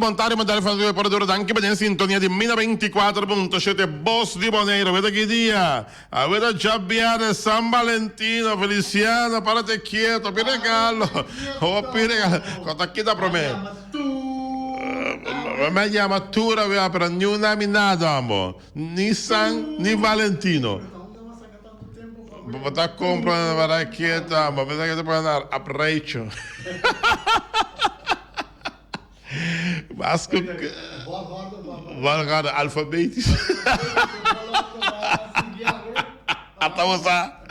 bon tardi, bon tardi Francisco de Porto Duro. Danki pa den sintonia di Mina 24.7 Bos di Boneiro. Weta ki dia? Aweta djabièrnè San Valentino. Feliciano, párate kieto. Hopi regalo. Hopi regalo. Ko ta kita promé? Mi a yama tur awe, pero niun a mi nada amo. Ni San ni Valentino. Bo ta compra na raqueta, bo pensa que ta pone na aprecho. Vasco Volgorde alfabetisch. Ata bo sa.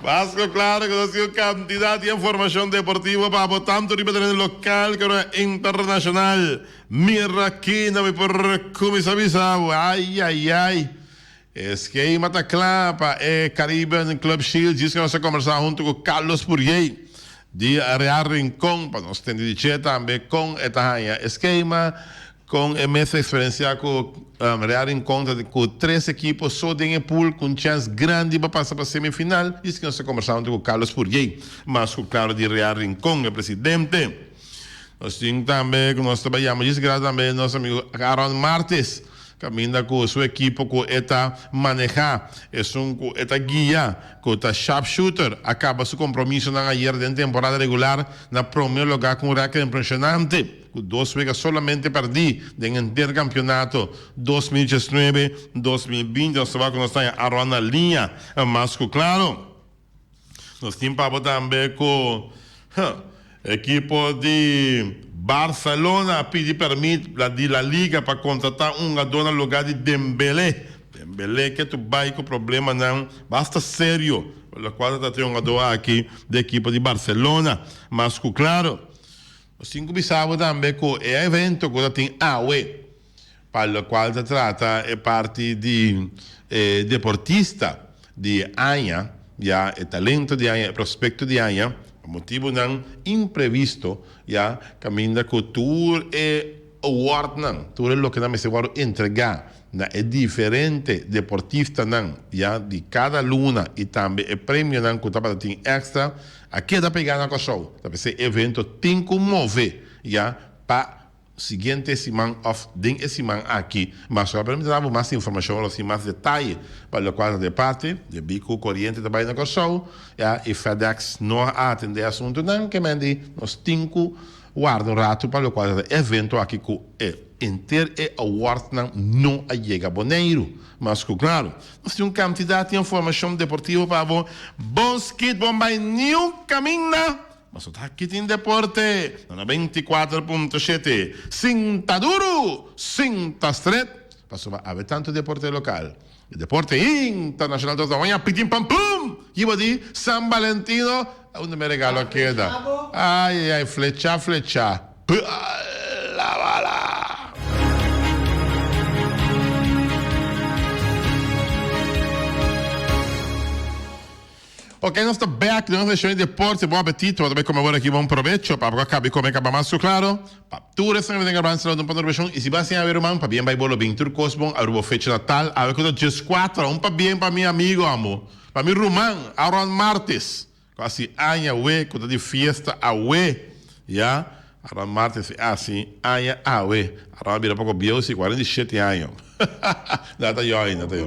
Vasco claro que nos tin un cantidad di informacion deportivo pa bo tanto riba tereno local como internacional. Mira aki na mi por cuminsa bisa bo. Ay ay ay. E skema ta kla pa e Caribbean Club Shield djis ku nos a kombersá huntu ku Carlos Puriey di Real Rincon pa nos tende di dje tambe kon e ta haña e skema, kon e mes a eksperensiá ku Real Rincon ta ku tres ekipo so den e pool ku un chèns grandi pa pasa pa semifinal djis ku nos a kombersá huntu ku Carlos Puriey mas ku klaro di Real Rincon e presidente. Nos tin tambe ku nos ta bai yama djis grata tambe nos amigo Aaron Martes. Caminda cu su ekipo cu e ta maneha, esun cu e ta guia, cu ta sharpshooter, a caba su compromisonan ayer den temporada regular na prome lugar cu un record impresionante, cu dos wega solamente perdi den henter campeonato 2019, 2020. Nos ta wak cu nos ta haña Aaron na liña mas cu claro. Nos tin pa bo tambe ku ekipo di Barcelona a pidi permit di La Liga pa kontratá un hungadó na lugá di Dembélé. Dembélé ke tu bai ku problemanan basta serio, pa lokual ta trata e hungadó aki di ekipo di Barcelona. Mas ku klaro, nos tin ku bisa bo tambe ku e evento ku ta tin awe Pa locual ta trata e parti di e deportista di e aña, ya e talento di aña, e prospecto di aña, pa motibonan imprevisto, ya caminda cu tur e awardnan, tur e loke nan mester wordo entrega na e diferente deportistanan, ya di cada luna y tambe e premionan cu tabata tin extra, a keda pega na Corsou. Ta p'esey e evento tin cu move, ya pa Siguiente siman of den e siman aki. Mas ora pero mi ta dabo mas informacion ora si mas detaye pa locual ta de parti debí cu coriente ta bay na Corsou ya y FedEx no a atende e asuntonan ke men di nos tin cu warda un rato pa locual ta e evento aki cu e henter e awardnan no a yega Boneiru. Mas cu claro nos tin un cantidad di informacion deportivo pa bo. Bon skit bon bay niun caminda. Paso ta aki tin deporte na 94.7. Sinta duru, sinta stret, pasobra awe tantu deporte lokal i deporte internashonal ta oña pitin pam pum! Kibo di San Valentino a unda mi regalo a keda? Ai ai ai flecha flecha. Bala bala! Ok nos ta back den nos seshon di deporte. Bon apetito. Bo ta bay come awor aki. Bon probecho. Pa bo a cabi come caba mas cu claro. Pa tur esnan cu ta den Garbanzo Salad un pa Y si bo a siña awe ruman pabien bay bo lo bin tur cos bon awe bo fecha natal awe cu ta diescuatro. Un pabien pa mi amigo amo. Pa mi ruman Aaron Martes. Cu a si aña awe cu ta di fiesta awe. Ya. Aran Martes e hasi aña awe. Aran a bira poko bieu si, 47 aña. No ta yo ainda, ta yo.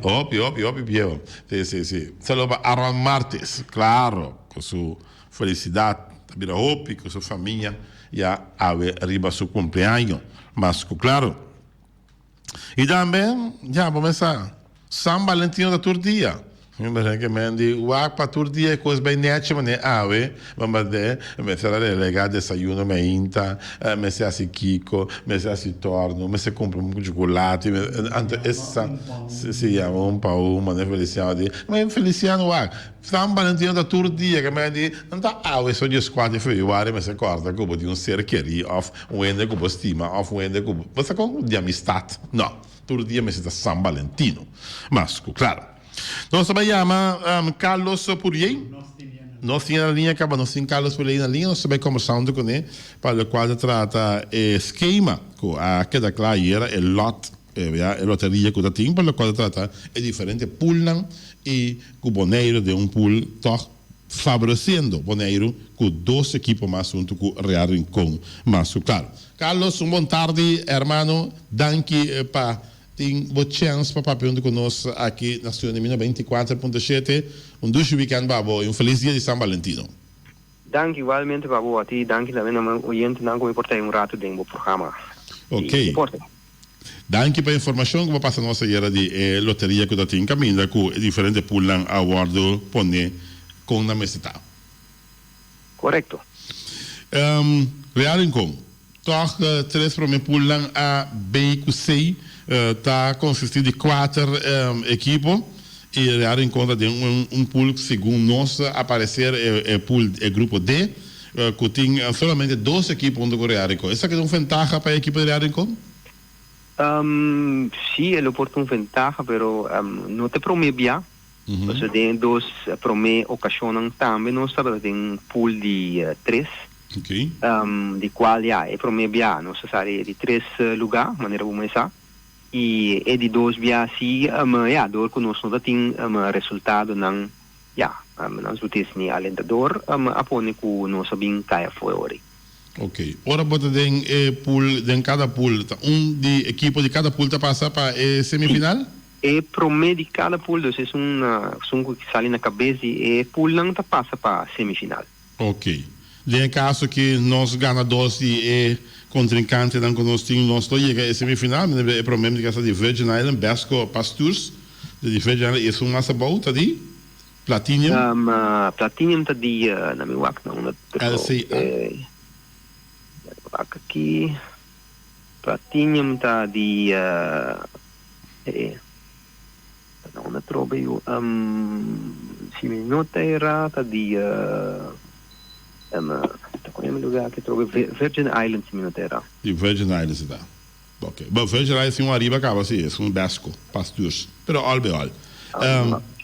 Hopi, hopi, hopi bieu. Si, si, si. Saludo pa Aran Martes, claro, cu su felicidad ta bira hopi cu su famia ya awe riba su cumpleaño. Mas cu claro. Y tambe, ya, bo mesa, San Valentino ta tur dia. Mi mester ke men di wak pa tur dia e kos bai nechi mane awe, mester mester a relega desayuno mainta, mester hasi kiko, mester hasi torno, mester kumpra un chukulati, anto e san si ya un pa un mane Feliciano di, men Feliciano wak, San Valentino ta tur dia ke men di no ta awe so dieskuater di febrüari mester kòrda ku bo tin un ser kerí òf un hende ku bo stima òf un hende ku bo sa kon di amistat, no tur dia mester ta San Valentino mas ku klaro. Nos ta bai yama Carlos Puriey. Nos tin na liña caba, nos tin Carlos Puriey na liña, nos ta bai conversa hunto cune pa locual ta trata e skema cu a keda cla ayera, e lot, ya, e loteria cu ta tin pa locual ta trata e diferente poolnan y cu Bonaire den un pool toch. favoreciendo Boneiru ku dos ekipo mas huntu ku Real Rincon mas ku klaro. Carlos un bon tardi hermano danki pa tin bo chèns pa papia huntu ku nos aki na Studio Nimino 24.7. Un dushi weekend pa bo i un felis dia di San Valentino. Danki igualmente pa bo ati danki tambe na mi oyentenan ku mi por ta un ratu den bo programa di deporte. Danki pa informashon ku bo pasa nos ayera di e loteria ku ta tin kaminda ku e diferente poolnan a wòrdu pone kon nan mester ta. Korekto. Real Rincon, Tòg tres promé poolnan A, B ku C ta konsistí di kuater ekipo i Real Rincon ta den un pool segun nos a pareser e pool e grupo D ku tin solamente dos ekipo huntu ku Real Rincon. Esaki ta un ventaha pa e ekipo di Real Rincon? Sí, e lo por ta un ventaha pero no ta e promé bia. Pasobra den e dos promé okashonnan tambe nos tabata den un pool di tres. Di kual ya e promé bia nos a sali e di tres lugá, manera bo mes sa. I e di dos bia si ya dor ku nos no ta tin resultadonan ya nan su tes ni alentador a pone ku nos a bin kai afó e ora ei. Ok. Ora bo ta den e pool, den kada pool ta un di ekipo di kada pool ta pasa pa e semifinal? E promé di kada pool, dus esun esun ku sali na kabes di e poolnan ta pasa pa semifinal. Ok. Den e kaso ki nos gana dos di e kontrinkantenan ku nos tin, nos lo yega e semifinal. Mi ta mira e promé mi ta kasa di Virgin Island, Besco Pastures di Virgin Island i esun mas abou ta di Platinum. Platinum ta di, na mi wak na unda LCA. Wak aki. Platinum ta di e ta na unda trobe yu si mi no ta era ta di ta con e lugar aki trobe Virgin Islands si mi no ta era. Di Virgin Islands e ta. Ok. Bo Virgin Islands tin un ariba caba si es un Basco Pastures. Pero al be al.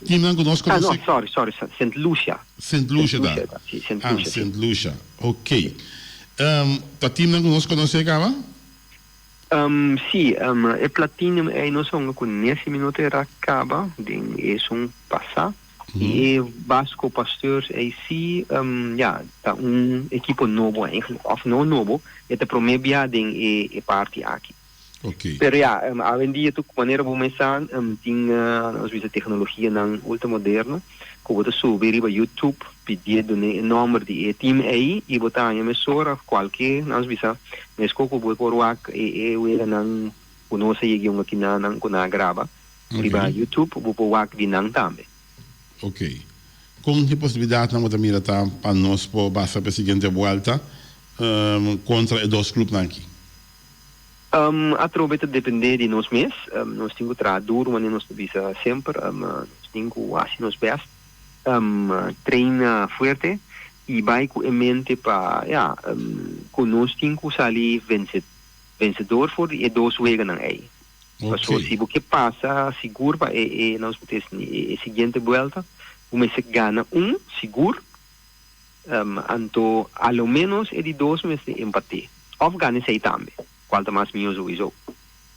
Teamnan cu nos conoce. Ah no sorry sorry Sint Lucia. Sint Lucia ta. Si Sint Lucia. Ah Sint Lucia. Ok. Ta teamnan cu nos conoce caba? Si, e Platinum ei nos a hunga cu nesi minuto era caba den esun pasa. Y e Vasco Pasteurs ei si, ya, ta un ekipo nobo eigenlijk, of no nobo, e ta prome bia den e parti aki. Pero ya, awendia tur manera bo mes sa, tin nos bisa teknologianan ultramoderno ku bo ta subi riba YouTube pidié dun'é e nòmber di e team ei i bo ta haña mesora kualke, nos bisa, meskos ku bo por wak e weganan ku nos a yega yunga kinanan ku nan a graba riba YouTube, bo por wak di nan tambe. Ok. Kon ki posibilidatnan bo ta mira ta pa nos por basa pa e siguiente buelta kontra e dos klupnan aki? Atrobe ta depende di nos mes. Nos tin ku traha duru manera nos ta bisa semper. Nos tin ku hasi nos bèst, train fuerte i bai ku e mente pa ya ku nos tin ku sali vensedor for di e dos weganan ei. Pasobra si bo ke pasa sigur pa e nos e siguiente buelta bo mester gana un sigur. Anto a lo menos e di dos mester empat'é òf gana esei tambe, kual ta mas mihó souiso.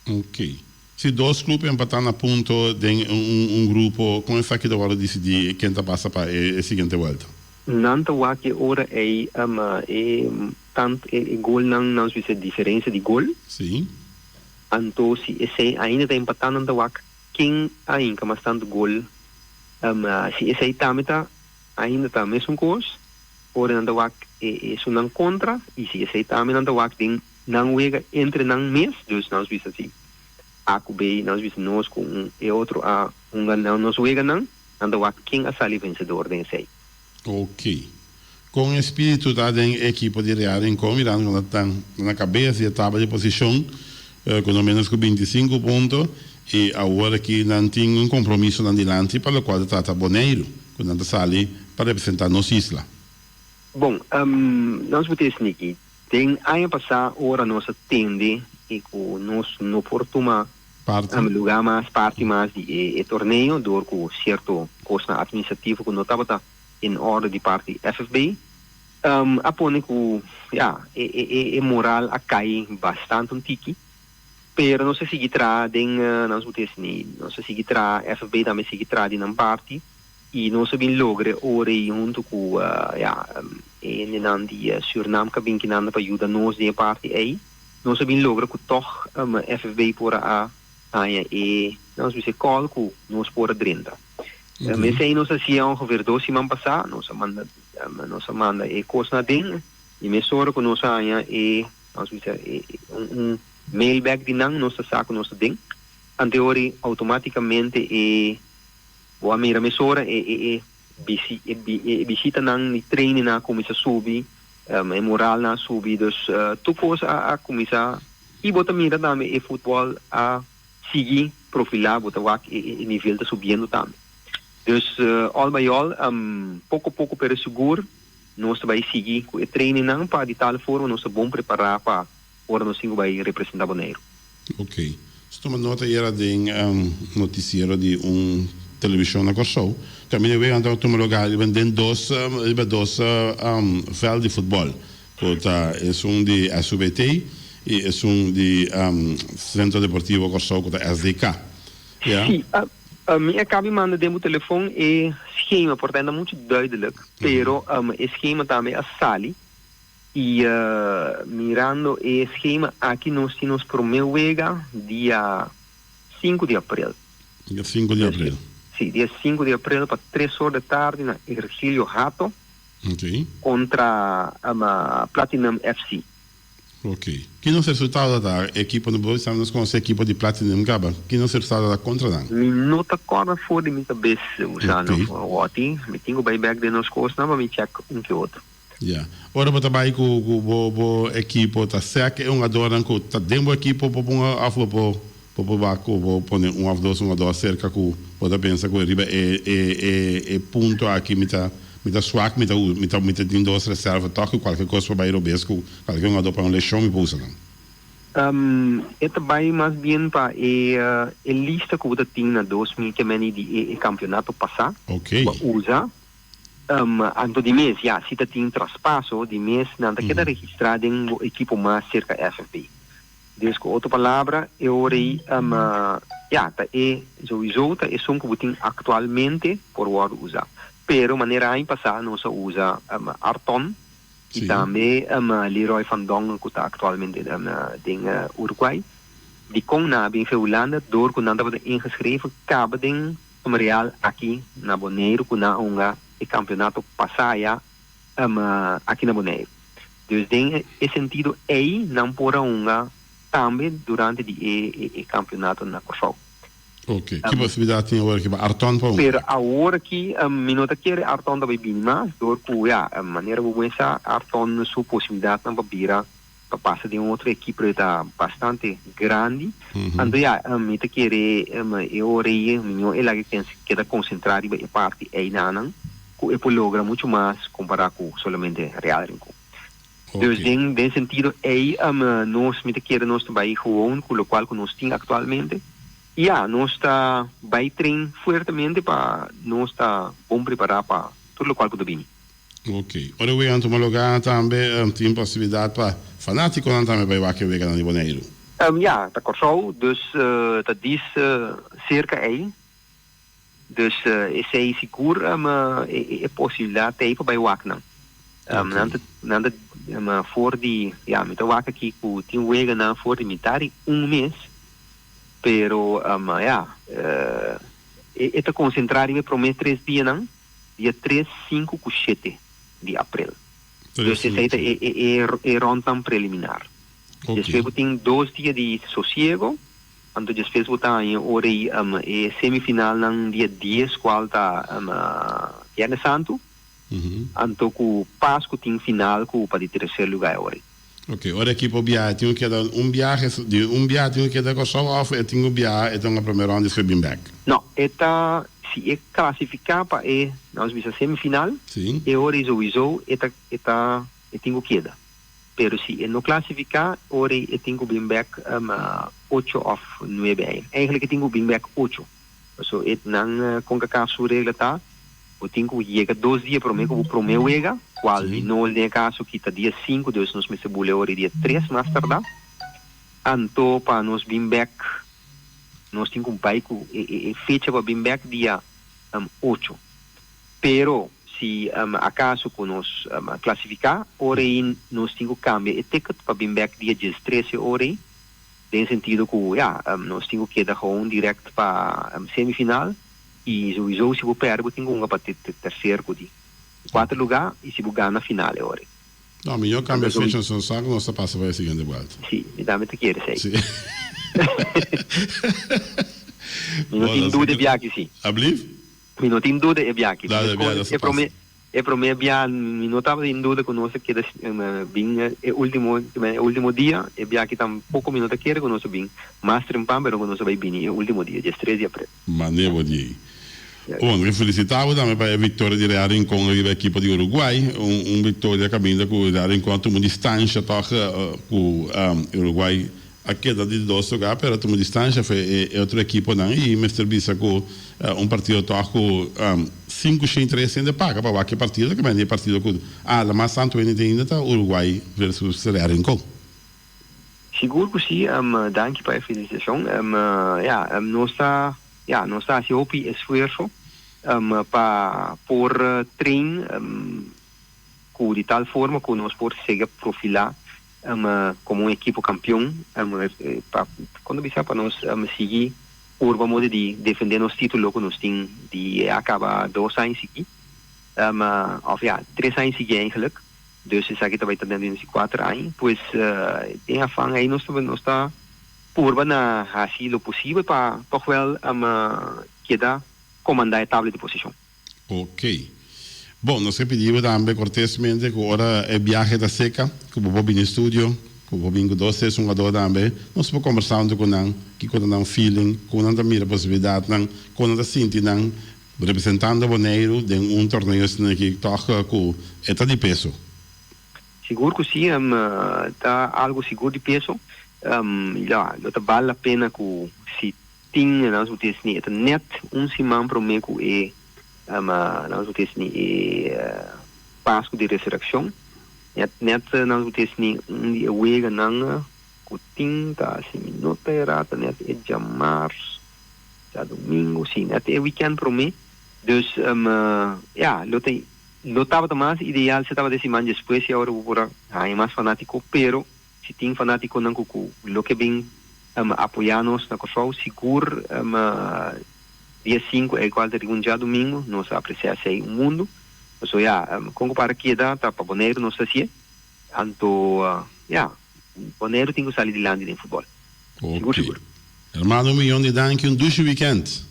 Ok. Si dos club empatá na punto den un grupo, kon esaki ta wòrdu disidí ken ta pasa pa e siguiente buelta? Nan ta wak e ora ei e tant e golnan, nan bisa diferensia di gol. Sí. Anto si esei ainda ta empatá nan ta wak ken a hinka mas tantu gol. Si esei tambe ta. Ainda ta mesun kos ora nan ta wak e esunnan kontra i si esei tambe nan ta wak den nan wega entre nan mes, dus nan bisa si A ku B, nan bisa nos ku un e otro a hunga nan nos weganan, nan ta wak ken a sali vensedor den esei. Ok. Kon e spiritu ta den e ekipo di Real Rincon mirando ku nan ta na kabes di e tabla di posishon ku no menos ku 25 punto i awor aki nan tin un kompromiso nan dilanti pa lokual ta trata Boneiru ku nan ta sali pa representá nos isla. Bon, nos bo ta esniki. Den aña pasá ora nos a tende i ku nos no por tuma lugá mas, parti mas di e torneo dor ku sierto kosnan atministrativo ku no tabata in orde di parti FFB, a pone ku ya e moral a kai bastante un tiki, pero nos a sigui traha den, nos bo ta esni, nos a sigui traha, FFB tambe a sigui traha di nan parti. I nos a bin logra e ora ei huntu ku ya e hendenan di Sürnam ku a bin kinanda pa yuda nos den e parti ei. Nos a bin logra ku tòg FFB por a haña e, nos bisa e call ku nos por a drenta. Esei nos a hasié ongeveer dos siman pasá. Nos a manda nos a manda e kosnan aden i mesora ku nos a haña e, nos bisa e un mail bèk di nan nos ta sa ku nos ta den. Anteori outomátikamente e bo a mira mesora e e e bisi e e bishitanan di trainingnan a kuminsá subi, e moralnan a subi, dus tur kos a a kuminsá i bo ta mira tambe e futbòl a sigui profilá, bo ta wak e e nivel ta subiendo tambe. Dus all by all poko poko pero sigur nos ta bai sigui ku e trainingnan pa di tal forma nos ta bon prepará pa ora nos tin ku bai representá Boneiru. Ok. Nos tuma nota yera den noticiero di un television na Kòrsou. Kaminda e weganan tabata tuma lugar riba den dos riba dos vèlt di futbòl ku ta esun di SUBT i esun di Centro Deportivo Kòrsou ku ta SDK. Ya. Sí, mi a kabi manda den bo telefon e schema, por ta no muchu duidelijk, pero e schema tambe a sali. I mirando e schema aki nos tin nos prome wega dia sinku di april. Dia sinku di april. Si, dia sinku di april pa tres or di tardi na Ergilio Hato kontra Platinum FC. Ok. Ki nos resultado ta ta? Ekipo, no por bisa nos konosé ekipo di Platinum kaba. Ki nos resultado ta kontra nan? Mi no ta kòrda for di mi kabes, Usano, Wòti. Mi tin ku bai bèk den nos kosnan pa mi chèk un ke otro. Ya. Ora bo ta bai ku ku bo bo ekipo ta sek e hungadornan ku ta den bo ekipo bo pon òf bo por bo por wak ku bo pone un òf dos hungador serka ku bo ta pensa ku riba e e e e punto aki mi ta mi ta swak mi ta mi ta mi ta tin dos reserva tòg ku kualke kos por bai robes ku kualke hungador pa un leshon mi por usa nan. E ta bai mas bien pa e e lista ku bo ta tin na 2000 kemeni di e e kampionato pasá ku a usa. Anto di mes, ya, si ta tin traspaso, di mes nan ta keda registrá den bo ekipo mas serka FFB. Dus ku otro palabra, e ora ei, ya, ta e souiso ta esun ku bo tin aktualmente por wòrdu usá. Pero manera aña pasá nos a usa Arton i tambe Leroy van Dongen ku ta aktualmente den Uruguay. Dikon nan a bin fe Hulanda? Dor ku nan tabata ingeschreven kaba den Un Real aki na Boneiru ku nan a hunga e kampionato pasá ya aki na Boneiru. Dus den e sentido ei nan por a hunga tambe durante di e kampionato na Kòrsou. Oke, ki posibilidat tin awor aki pa Arton pa hunga? Pero awor aki mi no ta kere Arton ta bai bini mas dor ku ya manera bo bon sa Arton su posibilidatnan pa bira pa pasa den un otro ekipo e ta bastante grandi. Anto ya, mi ta kere e ora ei miño e laga keda konsentrá riba e parti einanan ku e por logra muchu mas kompará ku solamente Real Rincon. Dus den den sentido ei nos mi ta kere nos ta bai gewoon ku lokual ku nos tin aktualmente. I ya, nos ta bai train fuertemente pa nos ta bon prepará pa tur lokual ku ta bini. Ok. Ora weganan tuma lugá tambe tin posibilidat pa fanátikonan tambe bai wak e weganan di Boneiru? Ya, ta Kòrsou, dus ta dis serka ei. Dus esei sigur e posibilidat ta ei pa bai wak nan. Nan ta nan ta for di, ya mi ta wak aki ku tin weganan for di mitar di un mes, pero ya, e ta konsentrá riba e promé tres dianan. Dia tres, sinku ku shete di aprel. Dus esei ta e ròntnan preliminar. Despues bo tin dos dia di sosiego, anto despues bo ta haña ora ei e semifinalnan dia dies kual ta Biernes Santu, anto ku Pasku tin final ku pa di terser lugá e ora ei. Ok, ora ekipo biaha e tin ku keda un biahe, di un biaha tin ku keda Kòrsou òf e tin ku biaha e ta hunga promé rònda despues bin bèk? No, e ta, si e klasifiká pa e, nos bisa semifinal, e ora ei souiso e ta, e ta, e tin ku keda. Pero si e no klasifiká, ora ei e tin ku bin bèk ocho òf nuebe ei. Eigenlijk e tin ku bin bèk ocho. Paso e nan Concacaf su regla ta, bo tin cu yega dos dia prome cu bo prome wega, cual di nos den e caso aki ta dia sinku, dus nos mester bule ora e dia tres mas tarda. Anto pa nos bin bek nos tin cu bay cu e fecha pa bin bek dia ocho. Pero si acaso cu nos clasifica, ora ey nos tin cu cambia e ticket pa bin bek dia diestres e ora ey, den sentido cu ya, nos tin cu keda gewoon direct pa semifinal y sowieso si bo perde bo tin cu hunga pa tercer cu di cuater lugar y si bo gana final e ora ey. No, mi no cambia fecha nos no sa cu nos ta pasa pa e siguiente vuelta. Si, mi tambe ta kere esey. Si. Mi no tin duda e biaha si. Ablief? Mi no tin duda e biaha aki. E prome e prome bia mi no tabatin duda ku nos a keda bin e ultimo e ultimo dia. E bia aki tampoco mi no ta kere ku nos a bin mas trempan pero ku nos a bai bini e ultimo dia, diestres di aprel. Mane bo di. Bon, mi felicita bo tambe pa e victoria di Real Rincon riba ekipo di Uruguay. Un un victoria caminda cu Real Rincon a tuma un distancia toch cu Uruguay A keda di dos lugar pero a tuma distancia for e otro ekiponan y mester bisa cu un partido toch cu sinku shen tres hende paga pa wak e partido ta kende e partido cu a la mas tanto hende tin ainda ta Uruguay versus Real Rincon. Sigur cu si, danki pa e felicitacion. Ya, nos ta, ya, nos ta haci hopi esfuerso pa por train cu di tal forma cu nos por sega profila Como un ekipo kampion pa kon ta bisa pa nos sigui purba modo di defende nos titulo ku nos tin di a kaba dos aña sigui of ya tres aña sigui eigenlijk dus esaki ta bai ta den di kuater aña pues den afan ei nos nos ta purba na hasi lo posibel pa tog wel keda komanda e tabla di posishon. Ok. Bon, nos ke pidi bo tambe kortesmente ku ora e biahe ta seka, ku bo por bini studio, ku bo por bini ku dos tres hungadó tambe, nos por kombersá huntu ku nan, kiko ta nan feeling, kon nan ta mira posibilidatnan, kon nan ta sinti nan representando Boneiru den un torneo asina aki tòg ku e ta di peso. Sigur ku si, ta algu sigur di peso. Ya, lo ta bal la pena ku si Tin nan su tesni e ta net un siman prome ku e nan su tesni e Pasku di Resurekshon. Net net nan su tesni un di e weganan ku tin ta si mi no ta era ta net e djamars, djadumingu, si net e wikènt prome. Dus ya lo ta lo tabata mas ideal si tabata e siman despues si awor bo por a haña mas fanátiko pero Si tin fanátikonan ku ku lo ke bin apoyá nos na Kòrsou, sigur dia sinku ei kual ta riba un djadumingu, nos a apresiá esei un mundu. Paso ya, kon ku para keda ta pa Boneiru nos ta hasié. Anto ya, Boneiru tin ku sali dilanti den futbòl. Sigur Ok. sigur. Hermano un miyon di danki, un dushi wikènt.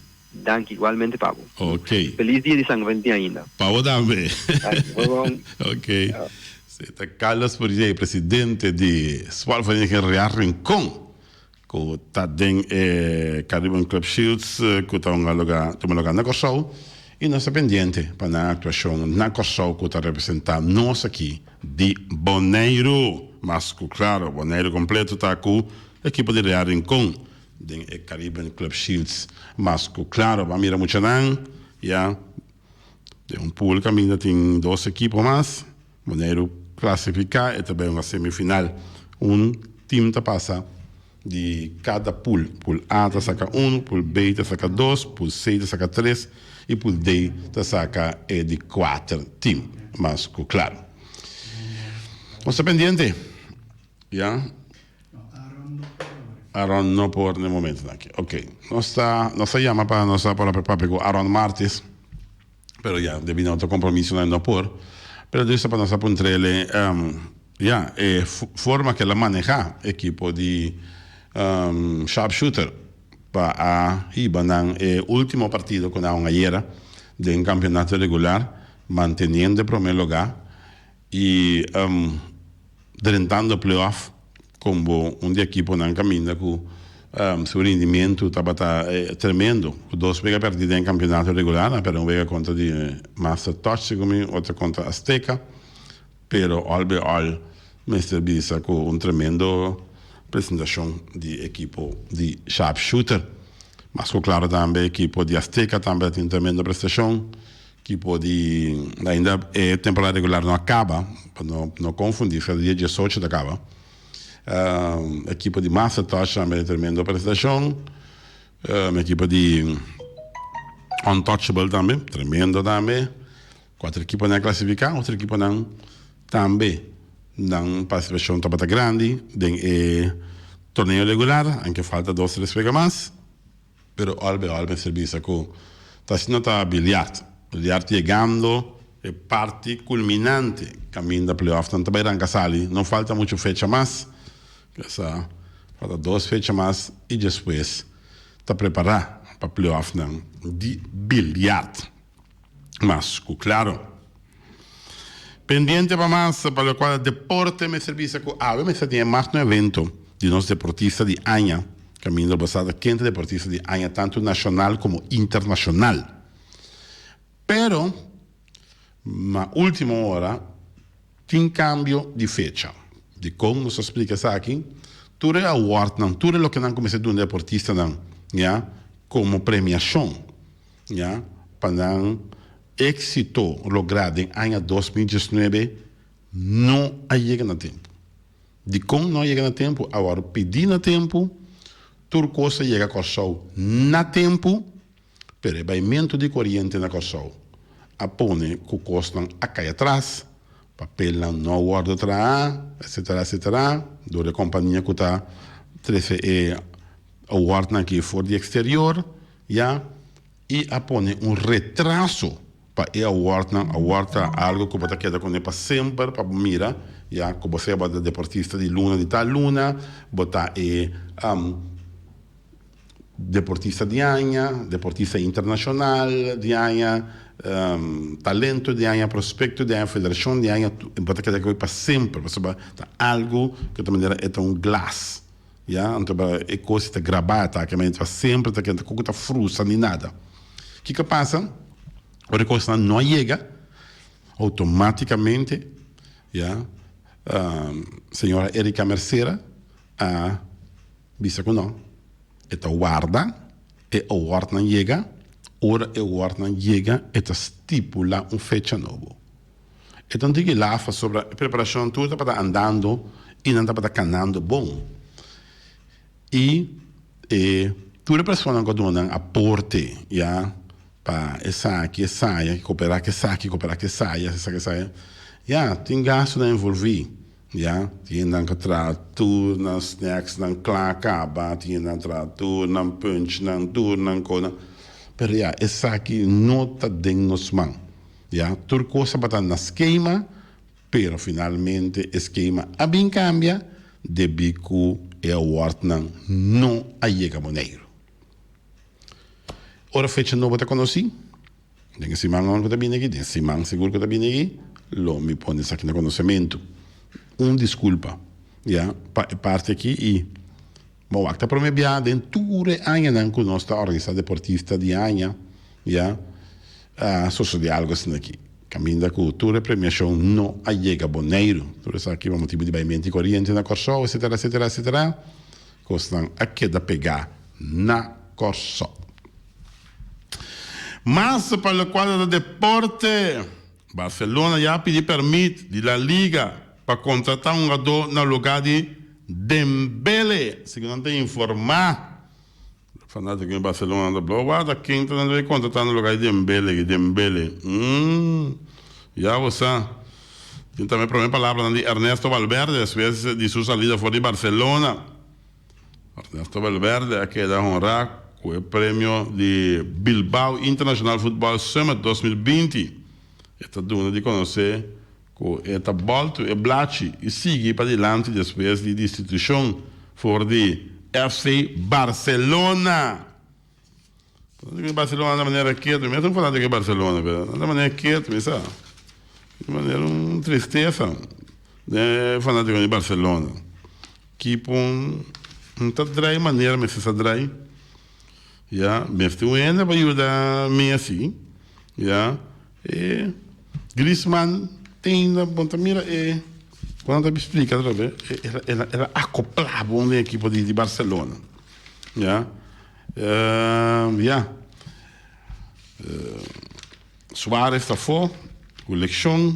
Danki, igualmente pa bo. Ok. Feliz dia di San Valentin ainda. Pa bo tambe. Danki, bon bon. Ok. Si ta Carlos Purjey, presidente di Sportvereniging Real Rincon, cu ta den e Caribbean Club Shields cu ta hunga luga, tuma luga na Corsou y nos ta pendiente pa nan actuacion na Corsou cu ta representa nos aki di Boneiru. Mas cu claro, Boneiru completo ta cu ekipo di Real Rincon. Den e Caribbean Club Shields mas cu claro bo a mira muchanan ya den un pool caminda tin dos ekipo mas. Boneiru clasifica e ta bay hunga semifinal. Un team ta pasa di cada pool. Pool A ta saca uno, pool B ta saca dos, pool C ta saca tres y pool D ta saca e di cuater team mas cu claro. Nos ta pendiente ya. Aaron no por na e momentonan aki. Ok. Nos ta, nos a yama pa nos a por a papia ku Aaron Martis, pero ya, debi na otro kompromisonan e no por. Pero dus ta pa nos a puntr'el ya, e forma ku el a manehá ekipo di Sharpshooter pa a hiba nan e ultimo partido ku nan a hunga ayera den kampeonato regular, manteniendo e prome lugá i drentando playoff como un di ekiponan caminda cu su rindimento tabata tremendo. Cu dos wega perdi den campeonato regular, nan perde un wega contra di Master Touch segun mi, otro contra Azteca, pero all by all mester bisa cu un tremendo presentacion di ekipo di Sharpshooter. Mas cu claro tambe ekipo di Azteca tambe a tin un tremendo prestacion. Kipo di ainda e temporada regular no a caba, pa no no confundi, fe dia diesocho ta caba. Ekipo di Master Touch tambe tremendo prestacion. Ekipo di Untouchable tambe, tremendo tambe. Kuater ekiponan a klasifiká, otro ekiponan tambe nan partisipashon tabata grandi den e torneo regular, anke falta dos tres wega mas. Pero al by al mester bisa ku ta asina ta bilyart. Bilyart yegando e parti kulminante kaminda playoffnan ta bai ranka sali. No falta muchu fecha mas. Kesa falta dos fecha mas i despues ta prepará pa playoffnan di bilyart. Mas ku klaro. Pendiente pa mas pa lokual deporte mester bisa ku awe mester tin e magno evento di nos deportista di aña kaminda bo sa ta ken ta deportista di aña tantu nashonal komo internashonal. Pero na ultimo ora tin kambio di fecha. Dikon nos ta splika esaki? Tur e awardnan, tur e loke nan kuminsá duna deportistanan ya komo premiashon ya pa nan Éxito lográ den aña 2019 no a yega na tempu. Dikon no a yega na tempu? A wòrdu pidí na tempu, tur kos a yega Kòrsou na tempu, pero e baimentu di koriente na Kòrsou a pone ku kosnan a kai atras, papelnan no a wòrdu traha, etsetera, etsetera, dor e kompania ku ta trese e awardnan aki for di eksterior, ya. I a pone un retraso pa e awardnan. Award ta algo ku bo ta keda kuné pa semper pa bo mira ya ku bo sea bo ta deportista di luna di tal luna, bo ta e deportista di aña, deportista internashonal di aña, talento di aña, prospekto di aña, federashon di aña, bo ta keda ku e pa semper pasobra ta algo ku ta manera e ta un glas. Ya, anto pa e kos ta grabá ta ke men ta semper ta kenta koko ta frusa ni nada. Kiko a pasa? Ora e kosnan no a yega, outomátikamente ya señora Erika Mercera a bisa ku no, e ta warda e awardnan yega, ora e awardnan yega e ta stipulá un fecha nobo. E ta un tiki laf pasobra e preparashon tur tabata andando i nan tabata kanando bon. I e tur e personanan ku a duna nan aporte ya pa esaki, esaya, koperá ku esaki, koperá ku esaya, esaki, esaya, ya tin gastunan envolví ya. Tin hendenan ku a traha tur nan snèksnan kla kaba, tin hendenan a traha tur nan punchnan, tur nan konan. Pero ya esaki no ta den nos man. Ya, tur kos tabata na skema, pero finalmente e skema a bin kambia debí ku e awardnan no a yega Boneiru. Ora fecha nobo ta konosí, den e simannan ku ta bini aki, den siman sigur ku ta bini aki, lo mi pone esaki na konosementu. Un diskulpa, ya, pa e parti aki i bo wak ta prome bia den tur e añanan ku nos ta organisá deportista di aña, ya. A sosodé algu asina aki, kaminda ku tur e premiashon no a yega Boneiru. Tur esaki pa motibu di baimenti i koriente na Kòrsou, etsetera, etsetera, etsetera. Kosnan a keda pegá na Kòrsou. Mas pa lokual ta deporte, Barcelona ya a pidi pèrmit di La Liga pa kontratá un hugadó na lugá di Dembele, segun nan ta informá. Fanatico di Barcelona ta blou wak ta ken ta nan debe contrata na lugar di Dembele ki Dembele umm ya bo sa tin tambe prome palabranan di Ernesto Valverde despues di su salida for di Barcelona Ernesto Valverde a keda honra cu e premio di Bilbao International Football Summit 2020 e ta duna di conoce Ku e ta bòltu e blachi i sigui padilanti despues di destitushon for di FC Barcelona. Fanático di Barcelona na manera ketu, mi a ta un fanático di Barcelona, pero na manera ketu, mi sa. Di manera un tristesa den e fanático di Barcelona. Kipo no ta drai manera mester sa drai. Ya, mester un hende pa yuda Messi, ya. E Griezmann tin bo ta mira e con nan ta splica atrobe el a acopla bon den ekipo di Barcelona ya ya Suarez ta afo cu leccion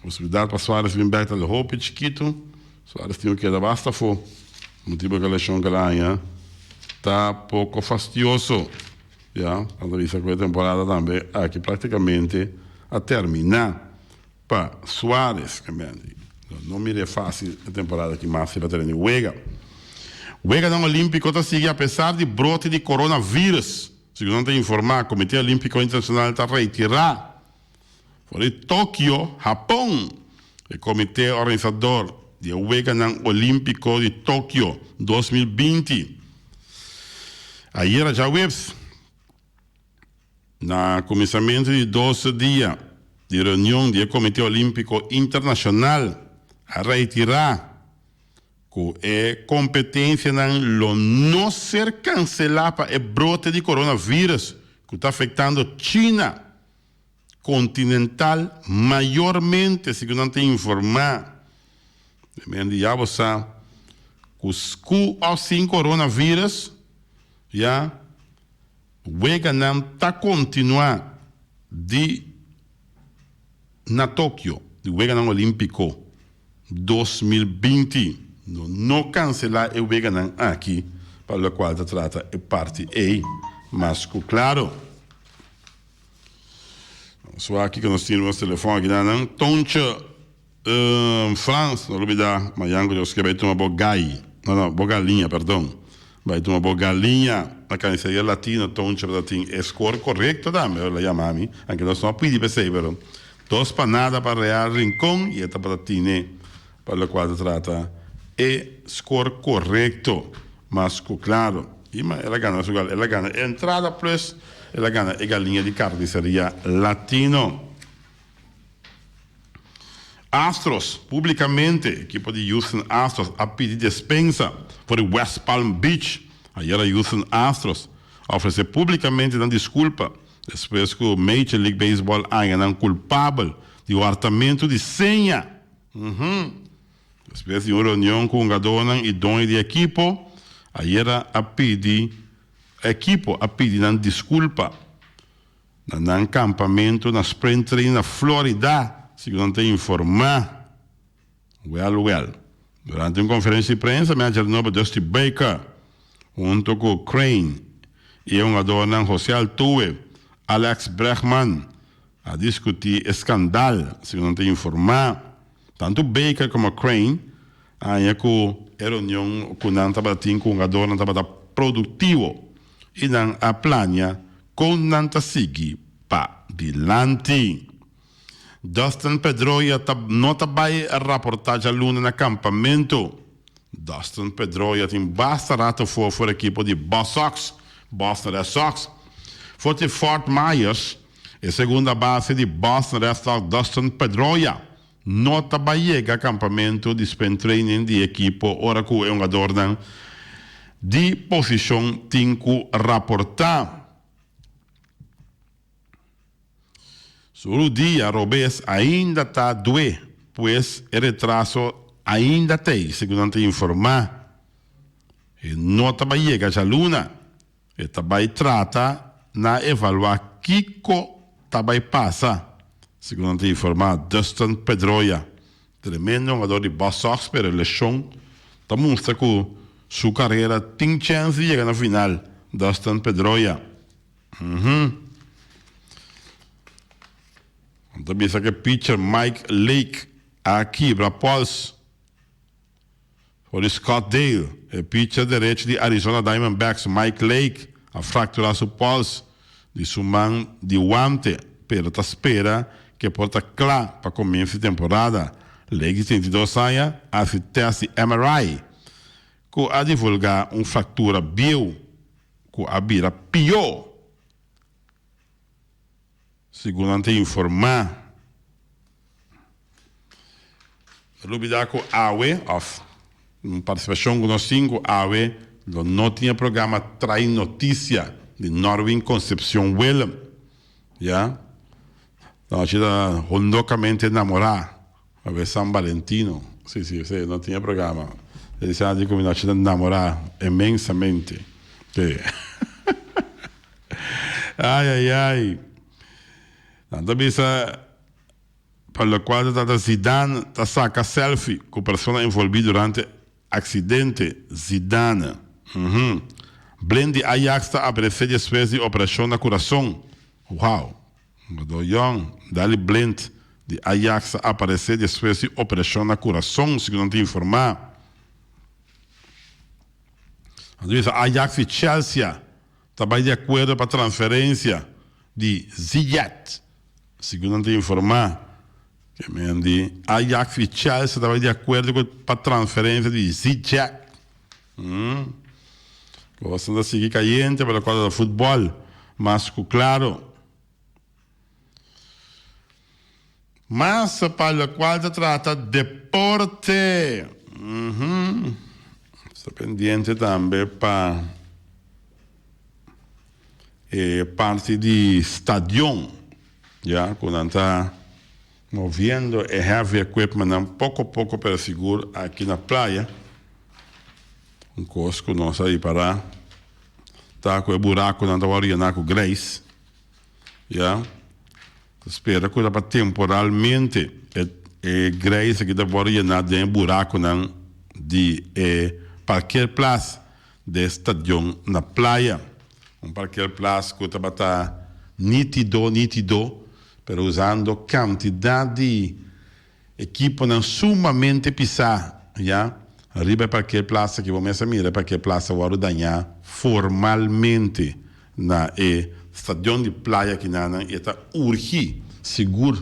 posibilidad pa Suarez bin bek ta hopi chikito Suarez tin cu keda basta afo motibo cu e leccion cu el a haña ta poco fastioso. Ya, nan ta bisa ku e temporada tambe aki praktikamente a terminá pa Suarez. Lo no mir'é fásil e temporada aki mas si pa tene wega. Weganan Olímpiko ta sigui apesar di brote di coronavirus. Segun nan ta informá, Komité Olímpiko Internashonal ta retirá for di Tokio, Hapon. E komité organisador di e Weganan Olímpiko di Tokio 2020 ayera djaweps na kuminsamentu di dos dia di reunion di e Komité Olímpiko Internashonal a retirá ku e kompetensianan lo no ser kanselá pa e brote di coronavirus ku ta afektando China kontinental mayormente, segun nan ta informá. E men di ya bo sa ku ku òf sin coronavirus ya weganan ta kontinuá di na Tokio, di Weganan Olímpiko 2020. Lo no kanselá e weganan aki pa lokual ta trata e parti ei mas ku klaro. So aki ku nos tin nos telefòn aki nan Tontje Frans, no lubida mañan ku Dios ke bai tuma bo gai, no no bo galiña perdon, bai tuma bo galiña na Carniceria Latino. Tontje ta tin e score korekto tambe, el a yama mi, anke nos no a pidi p'esei pero dos panada pa Real Rincon y e tabata tine pa locual ta trata e score korekto mas ku klaro. Y ma el a gana su el a gana e entrada plus el a gana e galiña di Carniceria Latino. Astros, Publicamente ekipo di Houston Astros a pidi despensa for di West Palm Beach. Ayera Houston Astros a ofrece publicamente nan disculpa despues cu Major League Baseball a haña nan culpabel di hortamento di seña. Despues di un reunion cu hungadornan y doño di ekipo, ayera a pidi ekipo a pidi nan disculpa. Na nan kampamentu na Spring Training na Florida, segun nan ta informá. Wèl wèl. Durante un konferensia di prensa, manager nobo Dusty Baker, hunto ku Crane i e hungadornan Jose Altuve, Alex Bregman, a diskutí e skandal, segun nan ta informá. Tantu Baker komo Crane a haña ku e reunion ku nan tabatin ku hungadornan tabata produktivo i nan a plania Kon nan ta sigui pa dilanti? Dustin Pedroia ta no ta bai raportá djaluna na kampamentu. Dustin Pedroia tin basta rato for for ekipo di Bosox, Boston Red Sox. For di Fort Myers, e segunda base di Boston Red Sox Dustin Pedroia no ta bai yega kampamentu di spring training di ekipo ora ku e hungadornan di posishon tin ku raportá. Su rudia robes ainda ta due, pues e retraso ainda t'ei, segun nan ta informá. E no ta bai yega djaluna. E ta bai trata na evaluá kiko ta bai pasa, segun nan ta informá Dustin Pedroia, tremendo hungador di Bos Sox pero e leshon ta mustra ku su karera tin chèns di yega na final, Dustin Pedroia. Nan ta bisa ku e pitcher Mike Lake a kibra pòls. For di Scottsdale, e pitcher derecho di Arizona Diamondbacks Mike Lake a fractura su pols di su man di wante, pero ta spera cu e por ta cla pa comienzo di temporada. Lake di 32 aña a haci test di MRI cu a divulga un fractura bieu cu a bira pio. Segun nan ta informá, no lubidá ku awe òf un partisipashon ku nos tin ku awe lo no tin e programa Trae Notisia di Norwin Concepcion Willem. Ya. Nochi ta hondokamente namorá. Awe San Valentino. Si, si, si, no tin e programa. E di Sandy cu mi nochi ta namora inmensamente. Si. Ay, ay, ay. Nan ta bisa pa locual ta trata Zidane ta saca selfie cu persona envolvi durante accidente. Zidane. Uhum. Blind di Ajax ta aparece despues di operacion na curason. Wow. Hungadó yòn, Daley Blind, di Ajax a aparesé despues di operashon na kurason, segun nan ta informá. Nan ta bisa Ajax i Chelsea ta bai di akuerdo pa transferensia di Ziyech, segun nan ta informá. Ke men di Ajax i Chelsea ta bai di akuerdo ku pa transferensia di Ziyech. Kosnan ta sigui kayente pa lokual ta futbòl, mas ku klaro. Mas pa lokual ta trata deporte. Sta pendiente tambe pa e parti di stadion, ya ku nan ta moviendo e heavy equipmentnan poko poko pero sigur aki na playa. Un kos ku nos a ripará ta ku e burakunan ta wòrdu yená ku greis. Ya. Ta spera ku ta pa temporalmente e e greis aki ta wòrdu yená den e burakunan di e parkeerplaats den e stadion na playa. Un parkeerplaats ku tabata nitido nitido pero usando kantidat di Ekiponan sumamente pisá, ya. Riba e parkeerplaats aki bo mes a mira e parkeerplaats a wòrdu dañá formalmente na e stadion di playa kinanan i e ta urgi sigur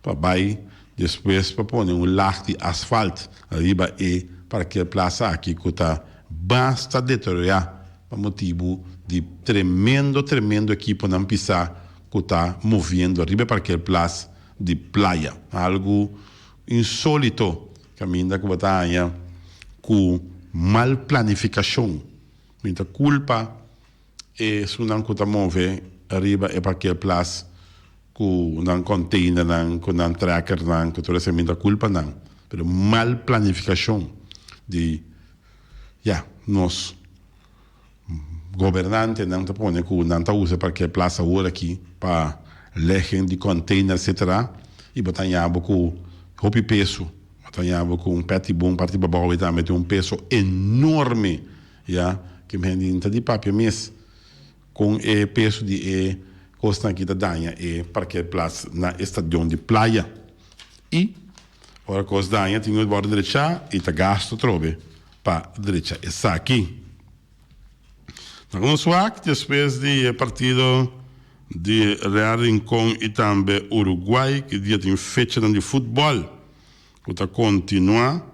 pa bai despues pa pone un lag di asfalt riba e parkeerplaats aki ku ta basta deteriorá pa motibu di tremendo tremendo ekiponan pisá ku ta moviendo riba e parkeerplaats di playa. Algu insolito kaminda ku bo ta haña ku mal planifikashon. Mi ta kulpa esunnan ku ta move riba e parkeerplaats ku nan konteinernan, ku nan trekkernan, ku tur esei. Mi ta kulpa nan. Pero mal planifikashon di ya nos. Gobernantenan ta pone ku nan ta usa parkeerplaats awor aki pa legen di container etcetera y bo ta haña bo ku hopi peso, bo ta haña bo ku un peti bon parti babou y tambe tin un peso enorme ya ke hende no ta di papia mes kon e peso di e kosnan aki ta daña e parkeerplaats na e stadion di playa y ora kos daña tin ku wòrdu drecha y ta gasto atrobe pa drecha esaki. Na nos wak despues di e partido di Real Rincon y tambe Uruguay ki dia tin fechanan di futbol cu ta continua.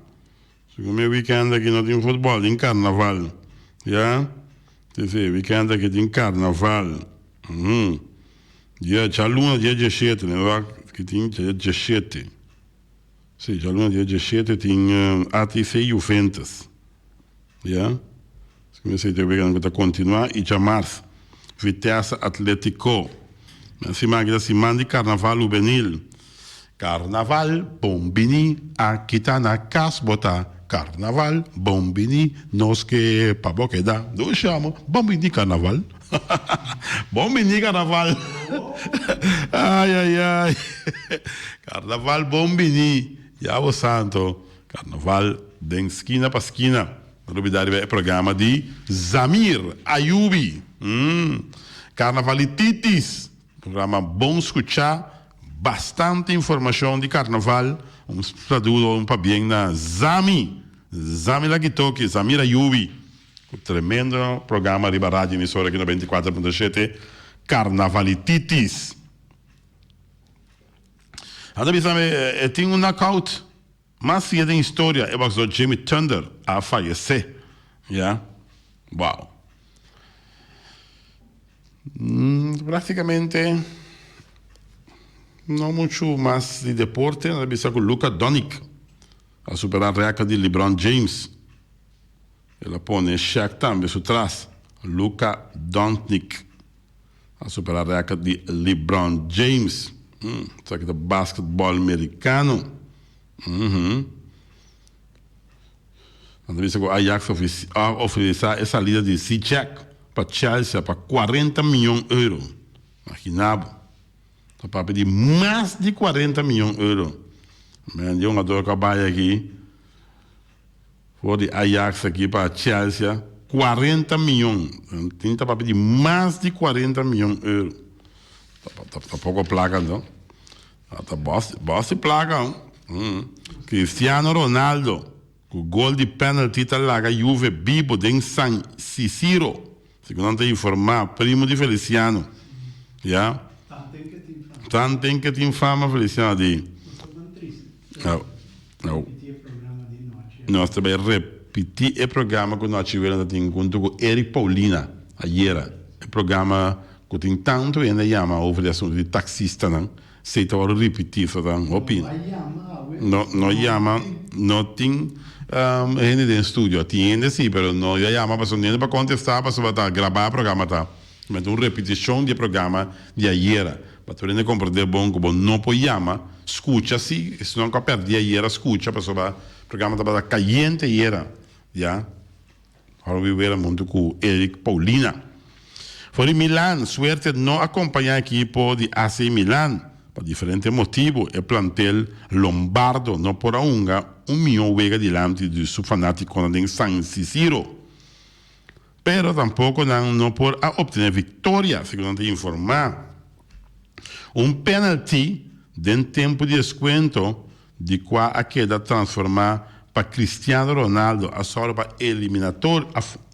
Segun mi e weekend aki no tin futbol, tin carnaval. Ya, si si, weekend aki tin carnaval. Dia djaluna dia dieshete, nos wak ki tin dia dieshete. Si, djaluna dia dieshete tin ATC Juventus. Ya. Esaki mester ta weganan ku ta kontinuá i djamars Vitesse Atletico. Men siman aki ta siman di karnaval hubenil. Karnaval bon bini aki ta na kas bo ta Karnaval bon bini nos ke pa bo keda Dushi amo bon bini karnaval Bon bini karnaval Ay ay ay Karnaval bon bini Ya bo santo Carnaval den skina pa skina. No lubida riba e programa di Zamir Ayubi. Carnavalititis. Programa bon scucha. Bastante informacion di carnaval. Un saludo, un pabien na Zami. Zami Lakitoki, Zamir Ayubi. Cu tremendo programa riba radio emisora aki 94.7. Carnavalititis. Nan ta bisa mi e tin un knockout mas siye den historia, e boxeador Jimmy Thunder a fayece. Ya. Wow. Practicamente no mucho mas di deporte. Nan ta bisa cu Luka Doncic a supera record di LeBron James. El a pone Shaq tambe su tras. Luka Doncic. A supera record di LeBron James. Esaki ta basketball mericano. Nan ta bisa cu Ajax a oficialisa e salida di Ziyech pa Chelsea pa cuarenta miyon euro. Imagina bo. Ta papia di mas di cuarenta miyon euro. Men di hungador cu a bay aki. For di Ajax aki pa Chelsea, cuarenta miyon. Tin ta papia di mas di cuarenta miyon euro. Ta poko plaka anto. Ta bòs di plaka. Cristiano Ronaldo ku gol di penalty ta laga Juve bibo den San Siro, segun nan ta informá primo di Feliciano. Ya. Tanten ke tin fama Feliciano di. Nos ta bai repití e programa ku Nochi Wela ta tin huntu ku Eric Paulina ayera. E programa ku tin tantu hende a yama over di asuntu di taksistanan. Esei ta wòrdu ripití, so ta hopi. No no yama, no tin hende den studio. Tin hende sí, pero no a yama pasobra no hende pa kontestá pasobra ta grabá e programa ta. Mester un repetishon di e programa di ayera pa tur hende komprendé bon ku bo no por yama, skucha si, esnan ku a pèrdí ayera skucha pasobra programa tabata kayente ayera, ya. Ora wi wera huntu ku Eric Paulina. For di Milan, suerte no a kompañá ekipo di AC Milan. Pa diferente motibu e plantel lombardo no por a hunga un mihó wega dilanti di su fanátikonan den San Siro. Pero tampoco nan no por a obtene victoria, segun nan ta informa. Un penalty den tempo di descuento di cua a keda transforma pa Cristiano Ronaldo a sòru pa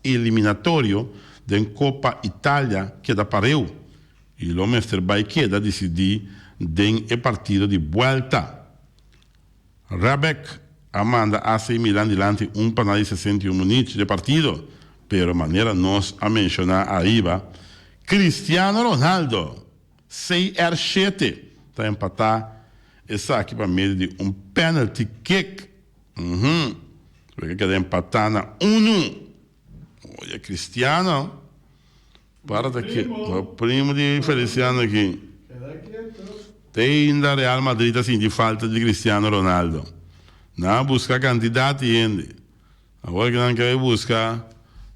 eliminatorio den Copa Italia keda pareu y lo mester bay keda dicidi den e partido di buelta. Rebek a manda AC Milan dilanti un pa na di 61 minuut di e partido, pero manera nos a menciona ariba, Cristiano Ronaldo, CR7, ta empata esaki pa medio di un penalty kick. Uhum, Rebek a keda empata na unu. Oye Cristiano. Para ta ke primo di Feliciano aki. Te ainda Real Madrid ta sinti falta di Cristiano Ronaldo. Nan a buska kantidat di hende. Awor ke nan ke bai buska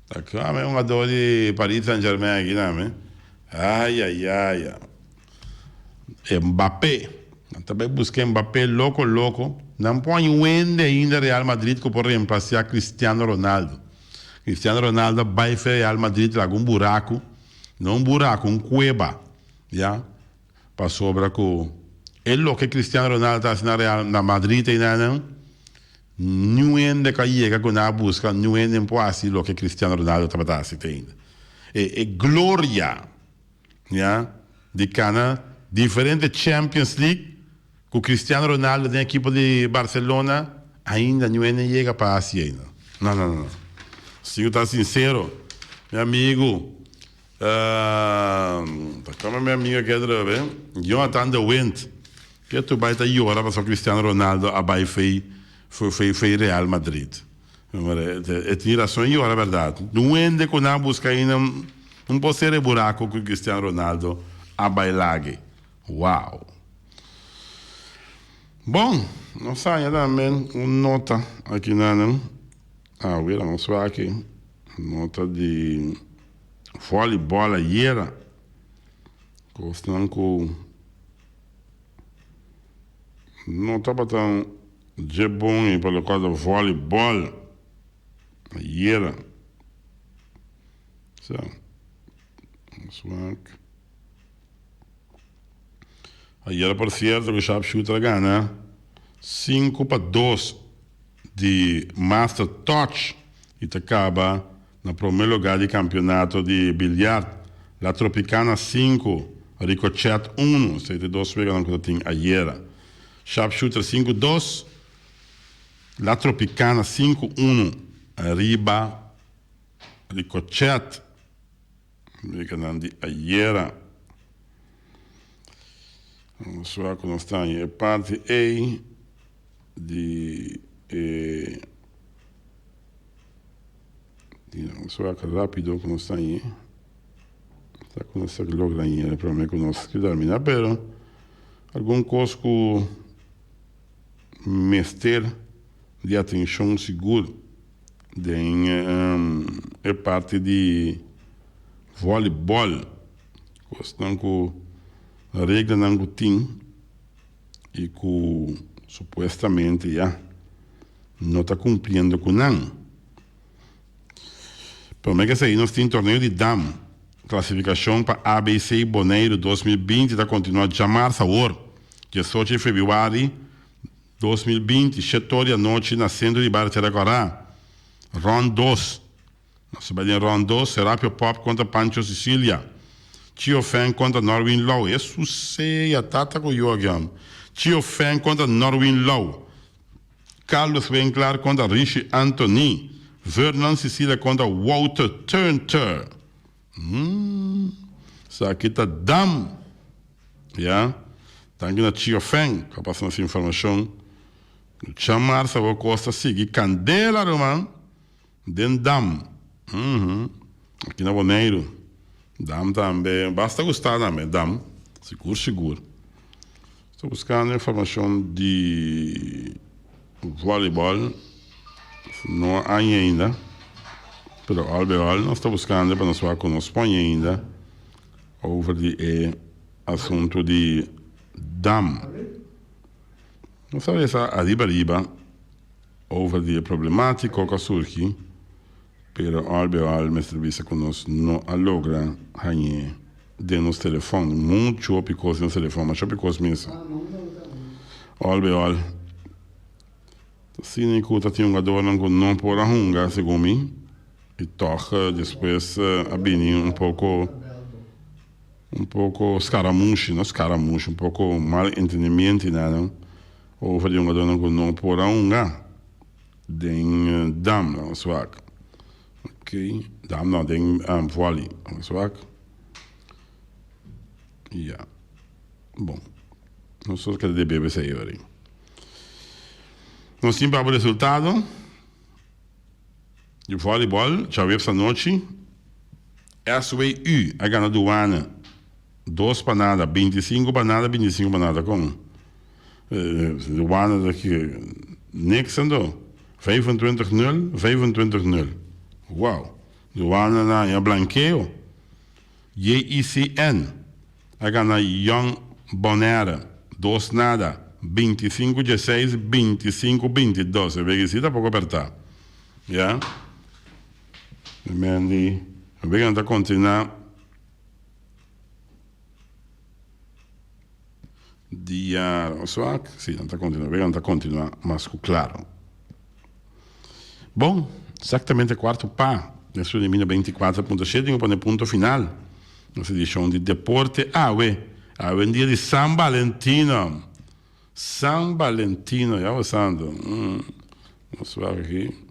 ta kua e hungador di Paris Saint Germain aki tambe. Ayayaya. Mbappé. Nan ta bai buska Mbappé loko loko. Nan por haña un hende ainda Real Madrid ku por reemplasa Cristiano Ronaldo. Cristiano Ronaldo a bai fe Real Madrid laga un buraku, no un buraku, un kueba, ya, pasobra ku e loke Cristiano Ronaldo ta hasi na Real na Madrid einanan, niun hende ku a yega ku nan a buska, niun hende no por hasi loke Cristiano Ronaldo tabata hasi te ainda. E e gloria, ya, di kana diferente Champions League Ku Cristiano Ronaldo den ekipo di Barcelona ainda niun hende yega pa hasi ei no. No no no. Si ku ta sincero mi amigu ta kome mi amigu aki atrobe Jonathan de Wind ke tur bai ta yora pasobra Cristiano Ronaldo a bai fei fei fei Real Madrid. E tin rason yora berdad. Niun hende ku nan a buska ainda no por sera e buraco ku Cristiano Ronaldo a bai lage. Wow! Bon, nos haña tambe un nota aki na nan. Awe nos wak aki nota di volleyball ayera. Kosnan ku no tabata dje bon ei pa lokual ta volleyball ayera. Sa, nos wak. Ayera por cierto cu Sharpshooter a gana 5-2 di Master Touch y ta caba na prome lugar di campeonato di billiard. La Tropicana 5, Ricochet 1, esey ta e dos weganan cu ta tin ayera. Sharpshooter 5-2, La Tropicana 5-1 riba Ricochet. Weganan di ayera. Nos wak ku nos ta haña e parti ei di e nos wak rapido ku nos ta haña. Sa ku nos ta logra haña e prome ku nos termina pero algun kos ku mester di atenshon sigur. Den e parti di volleyball, kosnan ku reglanan ku tin i ku supuestamente ya no ta kumpliendo ku nan. Prome ke esei nos tin torneo di dam. Klasifikashon pa ABC Boneiru 2020 ta kontinuá djamars awor, 18 di febrüari 2020, shetor di anochi na Sentro di Bario Tierra Kòrá. Rònt dos. Nos ta bai den rònt dos, Serapio Pop kontra Pancho Sicilia. Chio Feng kontra Norwin Louw. Hesus sea tata ku yu aki hòmber. Chio Feng kontra Norwin Louw. Carlos Winklaar kontra Rishi Anthony. Vernon Sicilia kontra Wouter Teunter. Hum, esaki ta dam! Ya, danki na Chio Feng pa pasa nos informashon. Chamar sa bo kos ta sigui kandela ruman den dam. Uhum, aki na Boneiru. Dam tambe, basta gusta tambe dam, sigur sigur. Sta buskando informashon di volleyball, no a haña ainda, pero al bij al nos ta buskando pa nos wak ku nos por haña ainda over di e asuntu di dam. Nos a resa ariba riba over di e problemátiko ku a surgi, pero al bij al mester bisa ku nos no a logra hañ'é den nos telefòn. Muchu hopi kos den nos telefòn, masha hopi kos mes. Al bij al, ta asina ku ta tin hungadornan ku no por a hunga segun mi, i tòg despues a bini un poko. Un poko skaramushi, no skaramushi, un poko mal entendimiento i nan over di hungadónan ku no por a hunga den dam, laga nos wak. Ok, dam no, den vòli, laga nos wak. Ya, bon, nos tur keda debe esei ora. Nos tin pa bo resultado. Di vòlibòl djaweps anochi, SWU a gana Duana dos pa nada, 25 pa nada, 25 pa nada. Kon? Duana ta ki niks anto, 25 nul, 25 nul. Wow! Duana na haña blankeo. JICN a gana Young Bonaire dos nada, 25 dieseis, 25 bintidos. E wega si ta poko apertá. Ya. Men di e wega nan ta kontinuá dia swak. Si, nan ta kontinuá. E wega nan ta kontinuá mas ku klaro. Bon, exactamente cuarto pa den su di mil 24 punto shete tin cu pone punto final nos edicion di Deporte Awe. Awe un dia di San Valentino. San Valentino, ya bo santo. Mm. Nos wak aki.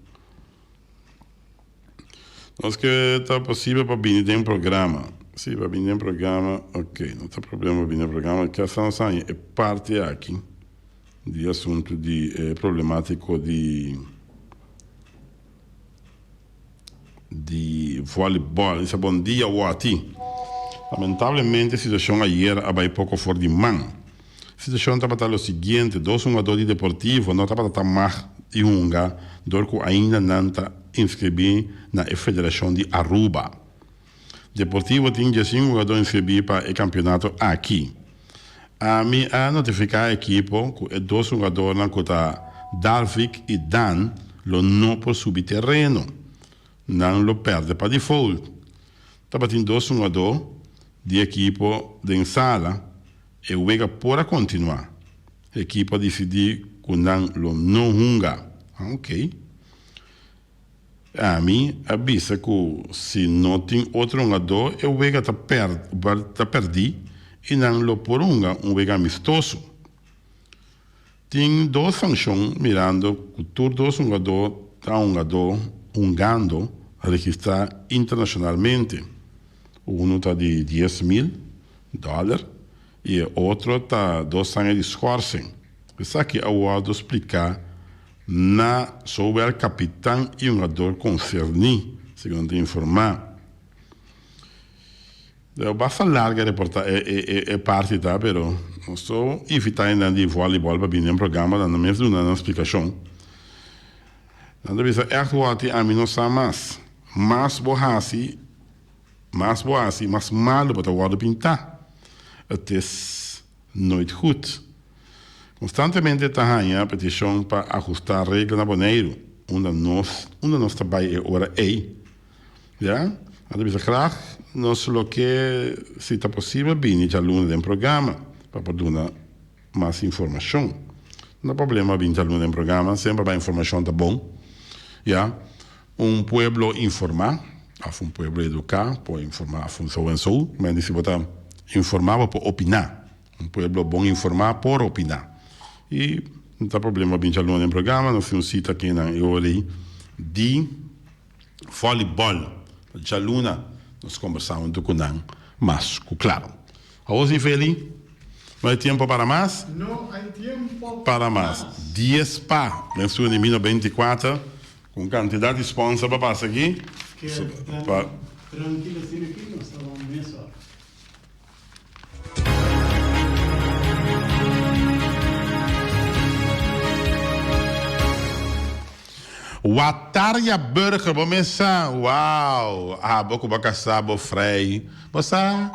Nos ke ta posibel pa bini den programa. Si, pa bini den programa, ok, no ta problema pa bini den programa. Kias nos haña e parti aki. Di asuntu di e problemátiko di di vòlibòl. Bisa bon dia Watty. Lamentablemente situashon ayer a bai poko for di man. Situashon tabata lo siguiente, dos hungadó di Deportivo no tabata ta mag di hunga dor ku ainda nan ta inskribí na e federashon di Aruba. Deportivo tin diesinku hungadó inskribí pa e kampionato aki. Ami a notifiká e ekipo ku e dos hungadornan ku ta Dalvik i Dan lo no por subi tereno. Nan lo pèrdè pa default. Tabatin dos hungadó di ekipo den sala, e wega por a kontinuá. Ekipo a disidí ku nan lo no hunga. Oké. Ami a bisa ku si no tin otro hungadó e wega ta ta pèrdí i nan lo por hunga un wega amistoso. Tin dos sanshon mirando ku tur dos hungadó ta hungadó hungando registrá internashonalmente. Unu ta di 10,000 dòler i e otro ta dos aña di schorsing. Esaki a wòrdu spliká na zowel kapitan i hungador konserní, segun nan ta informá. E basta larga e reporta e parti ta, pero nos ta invitá hendenan di vòlibòl pa bini den programa nan mes duna nan splikashon. Nan ta bisa ègt wòti ami no sa mas. Mas bo hasi, mas bo hasi, mas malu bo ta wòrdu pintá. Het is nooit goed. Konstantemente ta haña petishon pa ahustá regla na Boneiru, unda nos unda nos ta bai e ora ei. Ya, nan ta bisa graag. Nos lo ke, si ta posibel, bini djaluna den programa pa por duna mas informashon. No problema bini djaluna den programa, semper ba informashon ta bon. Ya, un pueblo informá òf un pueblo eduká por informá òf un so en so. Men di si bo ta informá bo por opiná. Un pueblo bon informá por opiná. I no ta problema bini djaluna den programa, nos tin un sita aki nan e ora ei di. Volleyball djaluna nos kombersá huntu ku nan mas ku klaro. Awor si Feli, no hay tiempo para mas? No hay tiempo para mas. Dies pa den su di mil 24 ku un kantidat di sponsor pa pasa aki. Keda trankilo asina aki nos ta wan mesora. Wataria Burger bo mes sa wow abo ku bo kasa bo frei bo sa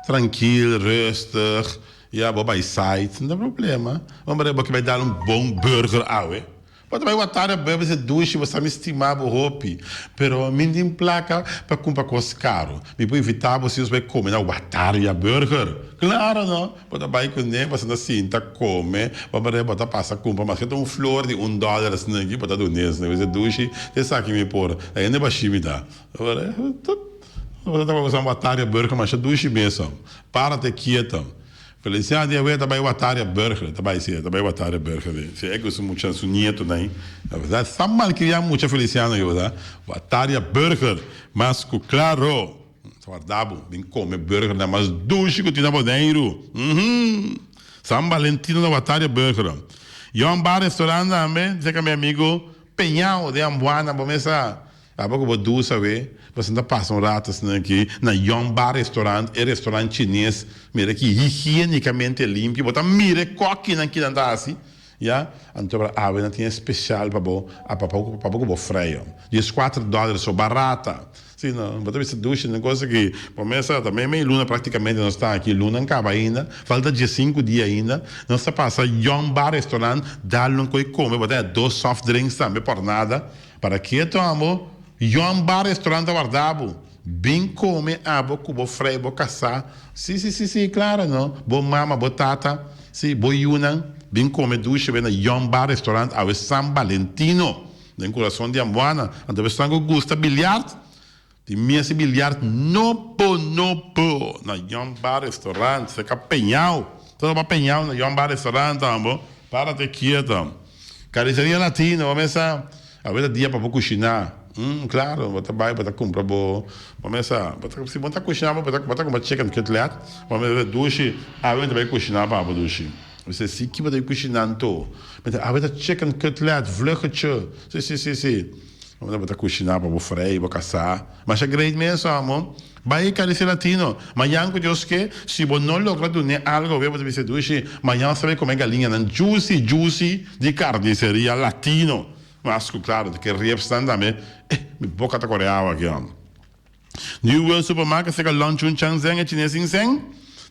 trankil rustig ya bo bai site no ta problema bo mira bo ke bai dal un bon burger awe. Bo ta bai wataria bebe se dushi, bo sa mi stima bo hopi, pero mi n'tin plaka pa kumpra kos karu. Mi por invita bo si nos bai kome na Wataria Burger. Klaro no! Bo ta bai kuné, bo ta sinta kome, bo mira bo ta pasa kumpra maske ta un flor di un dòler asina aki bo ta dun'é asina, bo bisa dushi esaki mi por, ta hende bashí mi ta. Bo ta bai Wataria Burger masha dushi mesun. Párate kieto. Feliciano di awe ta bai Wataria Burger, ta bai si, e ta bai Wataria Burger di. Si e ku su mucha, su nietonan ei. Na berdad sa malkriá mucha Feliciano ei, berdad. Wataria Burger, mas ku klaro. Ta warda bo, bin kome burgernan mas dushi ku tin na Boneiru. Uhum! San Valentino na Wataria Burger. Yon Bar Restaurant tambe, serka mi amigo Peñao den Ambuana, bo mes sa. Abo ku bo dusa we, bo sinta pasa un rato asina aki na Yong Ba Restaurant, e restaurant chines, mira ki higienicamente limpio, bo ta mira e kokinan kinan ta hasi, ya, anto por awe nan tin e special pa bo, pa pa bo ku bo freyo, dieskuater dollar so, barata, si no, bo ta bisa dushi nan cosa ki bo mesa ta mei mei luna practicamente nos ta aki, luna a kaba ainda, falta diesinku dia ainda, nos ta pasa Yong Ba Restaurant, dal un koi kome, bo ta haya dos soft drinks tambe por nada. Para keto amo, Yon Bar Restaurant ta warda bo. Bin come abo cu bo frei, bo casa. Si, si, si, si, claro no. Bo mama, bo tata, si, bo yunan. Bin come dushi be na Yon Bar Restaurant awe San Valentino, den curason di Ambuana. Anto esnan cu gusta biliard, Di mesa biliard nobo nobo na Yon Bar Restaurant cerca Peñao. Ta topa Peñao na Yon Bar Restaurant tambo. Párate kieto. Carniceria Latino, bo mesa awe ta dia pa bo cushiná. Mm, claro, bo ta bai bo ta cumpra bo, bo mesa, bo ta, si bo ta cushiná bo ta bo ta cumpra chicken cutlet, bo mesa dushi, awe mi ta bai cushiná pa bo dushi. Mi sa, si ki bo ta bai cushiná anto? Mi ta, awe ta chicken cutlet, vluggetje. Si, si, si, si. Unda bo ta kushiná pa bo frei, bo kasá. Masha great mes amo. Bai e Carice Latino. Mañan ku Dios ke, si bo no logra dun'é algo awe bo ta bisa dushi, mañan sa bai kome galiñanan juicy juicy di Carniceria Latino. Mas ku klaro ta ke ribsnan tambe. Eh, mi boka ta kore awa aki amo. New World Supermarket seka Lon Chun Chang Zeng e chines sin seng.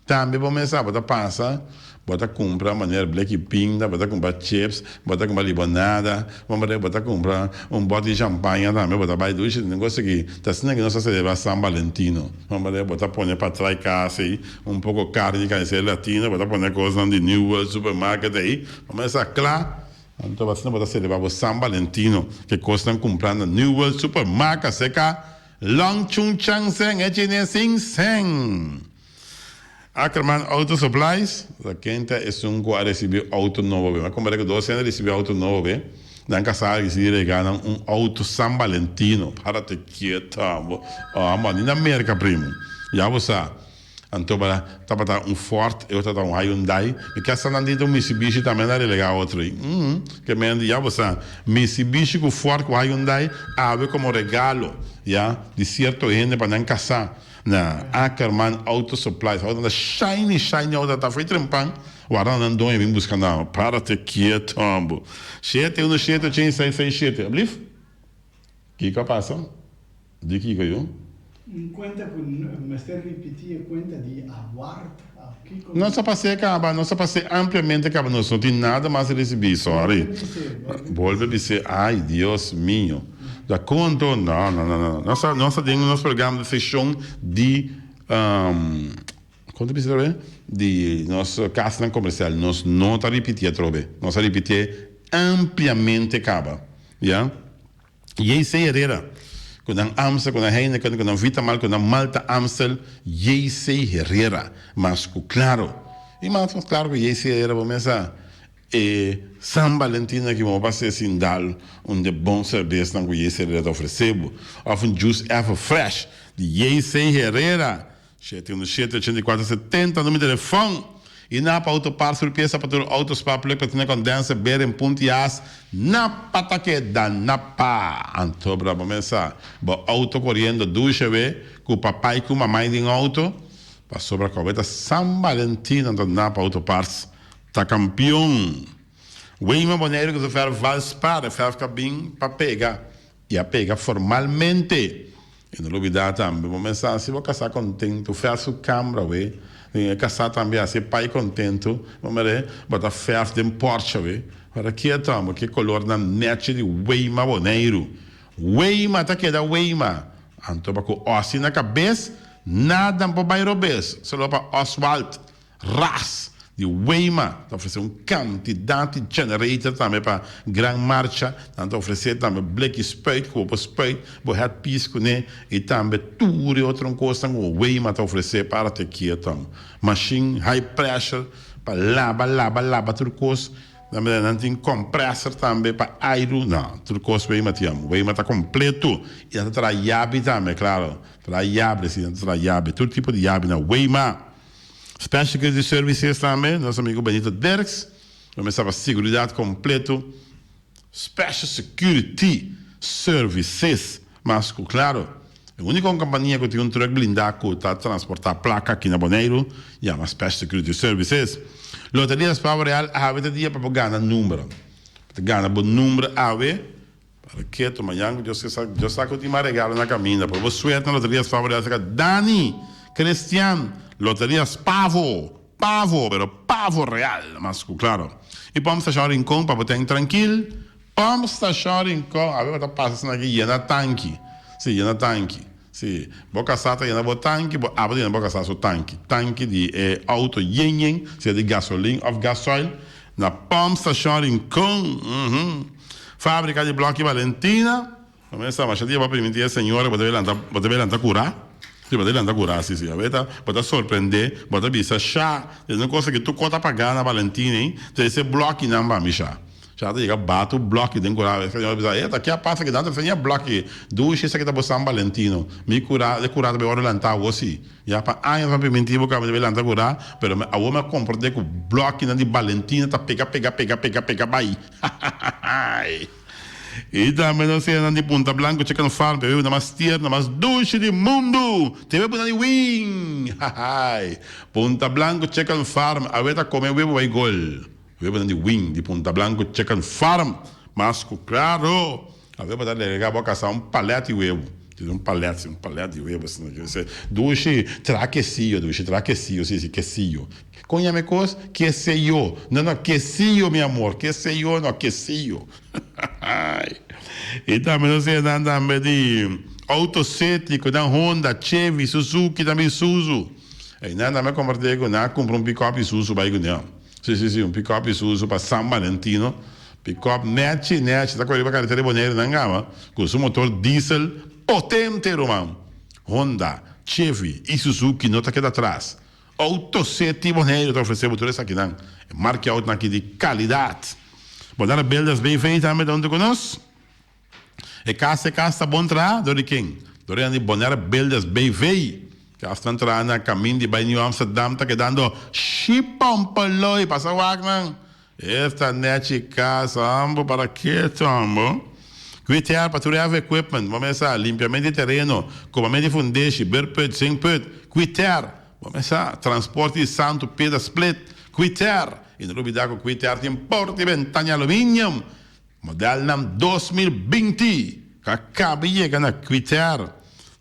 Tambe bo mesa bo ta pasa, bo ta kumpra manera bleki pinda, bo ta kumpra chips, bo ta kumpra libonada, bo bo ta kumpra un bòt di champaña tambe, bo ta bai dushi den kos aki. Ta asina ku nos ta selebrá San Valentino. Bo ta pone pa trai kas ei un poko karni di carniceria latino, bo ta pone kosnan di New World Supermarket ei, bo mesa kla. Anto asina bo ta selebrá bo San Valentino, ke kosnan kumprá na New World Supermarket seka Long Chung Chang Seng e chine Sing Seng. Ackerman Auto Supplies, ta ken ta esun ku a risibí outo nobo be? Mi a kompará ku dos hende a risibí outo nobo be. Nan kasá a risibí regá nan un outo San Valentino. Párate kieto abo. Amo, ni na Merka primo. Ya bo sa. Anto bala tabata un Ford, e otro tabata un Hyundai. Mi ke sa nan di ta un Mitsubishi tambe nan a relegá otro ei. Uhm, ke men di, ya bo sa, Mitsubishi ku Ford ku Hyundai awe komo regalo, ya, di sierto hende pa nan kasá na Ackerman Auto Supplies. Auto ta shiny, shiny auto ta fo'i trempan, warda nan doño bin buska nan. Párate kieto, hombo. Shete uno shete ochenta i seis seis shete. Ablief? Kiko a pasa? Di kiko yu? Un kuenta ku mester ripití e kuenta di award of kiko? Nos a pas'é kaba, nos a pas'é ampliamente kaba, nos no tin nada mas risibí, sorry. Bolbe bis'é, ay Dios mio. Da konto? No, no, no, no. Nos ta, nos ta den nos programa di seshon di, kon ta bisa atrobe? Di nos kasnan komersial. Nos no ta ripití atrobe. Nos a ripitié ampliamente kaba. Ya. JC Herrera, ku nan Amstel, ku nan Heineken, ku nan Vitamal, ku nan Malta Amstel, JC Herrera, mas ku klaro. I mas mas klaro ku JC Herrera bo mesa e San Valentin aki bo pasa sin dal un de bon serbesnan ku JC Herrera ta ofrese bo, of un juice ever fresh di JC Herrera. Shete unu shete ochenta i kuater setenta numero di telefòn i Napa Auto Parts tur piesa pa tur auto spa plug platina condenser beren punt i as Napa ta keda Napa anto bra bo mesa bo auto koriendo dushe we ku papai ku mamai den auto pasobra kobe ta San Valentin anto Napa Auto Parts ta kampion Weima Boneiru ku su verf Valspar e verf ka bin pa pega i a pega formalmente. I no lubidá tambe, bo mester hasi bo kasá kontentu, fèrf su kambra we. Den e kasá tambe hasi e pai kontentu. Bo mira, bo ta fèrf den pòrcha we. Ora kieto amo ke kolornan nèchi di Weima Boneiru. Weima ta keda Weima. Anto pa ku Ossie na kabes, nada no por bai robes. Solo pa Oswald. Ras di Weima ta ofresé un kantidat di generator tambe pa gran marcha. Nan ta ofresé tambe bleki spuit ku bo por spuit bo headpiece kuné i tambe tur e otro kosnan ku Weima ta ofresé para te kieton. Mashin high pressure pa laba laba laba tur kos. Tambe nan tin compressor tambe pa airu. No, tur kos Weima tin. Weima ta kompleto i nan ta traha yabi tambe, klaro. Traha yabi, si nan ta traha yabi. Tur tipo di yabi na Weima. Special Security Services tambe, nos amigo Benito Dirks, lo mester pa seguridad completo. Special Security Services, mas cu claro, e unico compania cu tin un truck blinda cu ta transporta placa aki na Boneiru yama Special Security Services. Loteria Spavo Real awe ta dia pa bo gana number. Bo ta gana bo number awe. Para keto mañan ku Dios ke sa Dios sa ku tin mas regalo na kaminda pero bo suerte na loteria Spavo Real saka Dani Cristian loteria Spavo Pavo pero Pavo Real mas ku klaro i Pump Station Rincon pa bo ten trankil Pump Station Rincon awe bo ta pasa asina aki yena tanki si yena tanki si bo kasá ta yena bo tanki bo abo ta yena bo kasá su tanki tanki di e auto yen yen sea di gasolin of gasoil Na Pump Station Rincon, Fábrika di Blòki Valentina. Bo mester sa masha dia bo a primintí e señora ku bo ta bai lanta, bo ta bai lanta kurá. Sí, bo ta bai lanta kurá, sí, sí. Awe ta, bo ta sorprendé, bo ta bisa, Sha, es un kosa ku tur kos ta pagá na Valentina ei, ta ese blòkinan pa mi, sha. Sha ta yega batu blòki den kurá. E señora bisa, E ta ke a pasa ku nan ta enseña blòki dushi, esaki ta bo San Valentino. Mi kurá, e kurá ta bai wòrdu lantá awor sí. Ya pa años mi a primintí bo ku mi ta bai lanta kurá, pero mi awor mi a komprendé ku blòkinan di Valentina ta pega pega pega pega pega bai. Hahahaai. I tambe nos hendenan di Punta Blanco Chicken Farm ta e webunan mas tierno, mas dushi di mundu! Ta e webunan di wing! Hahaai. Punta Blanco Chicken Farm awe ta kome webu bai gol. Webunan di wing di Punta Blanco Chicken Farm mas ku klaro. Awe bo ta delega bo kasa un palet di webu. Tin un palet, si, un palet di webu asina. Yo se, dushi, traha kesiyo, dushi, traha kesiyo, si, si, kesiyo. Kon yama e kos? Keseyo. No, no, kesiyo, mi amor, keseyo, no, kesiyo. I tambe nos hende nan tambe di Auto City, ku nan Honda, Chevy, Suzuki, tambe Isuzu. Einan tambe a kompartí ku nan a kumpra un pikòp Isuzu bai ku nan. Si, si, si, un pikòp Isuzu pa San Valentino. Pikòp nèchi nèchi ta kore riba karetera di Boneiru nan gaba ku su motor diesel potente ruman. Honda, Chevy i Suzuki no ta keda atras. Auto City Boneiru ta ofresé bo tur esakinan. E marki autonan aki di kalidat. Bonaire Builders BV tambe ta huntu ku nos. E kas e kas ta bon traha dor di ken? Dor di nan di Bonaire Builders BV. Kas nan traha na kamin di bai New Amsterdam ta kedando shipompoloi. Pasa wak nan. Esta nechi kas ambo para keto ambo. Kwitear pa tur heavy equipment. Bo mesa limpiament di tereno, kobament di fundeshi, beurput, zinkput. Kwitear. Bo mesa transporte di santu, piedra split. Kwitear. I no lubida ku kwitear tin porta i bentana di aluminium. Modelnan 2020 ku a kaba yega na Kwiter.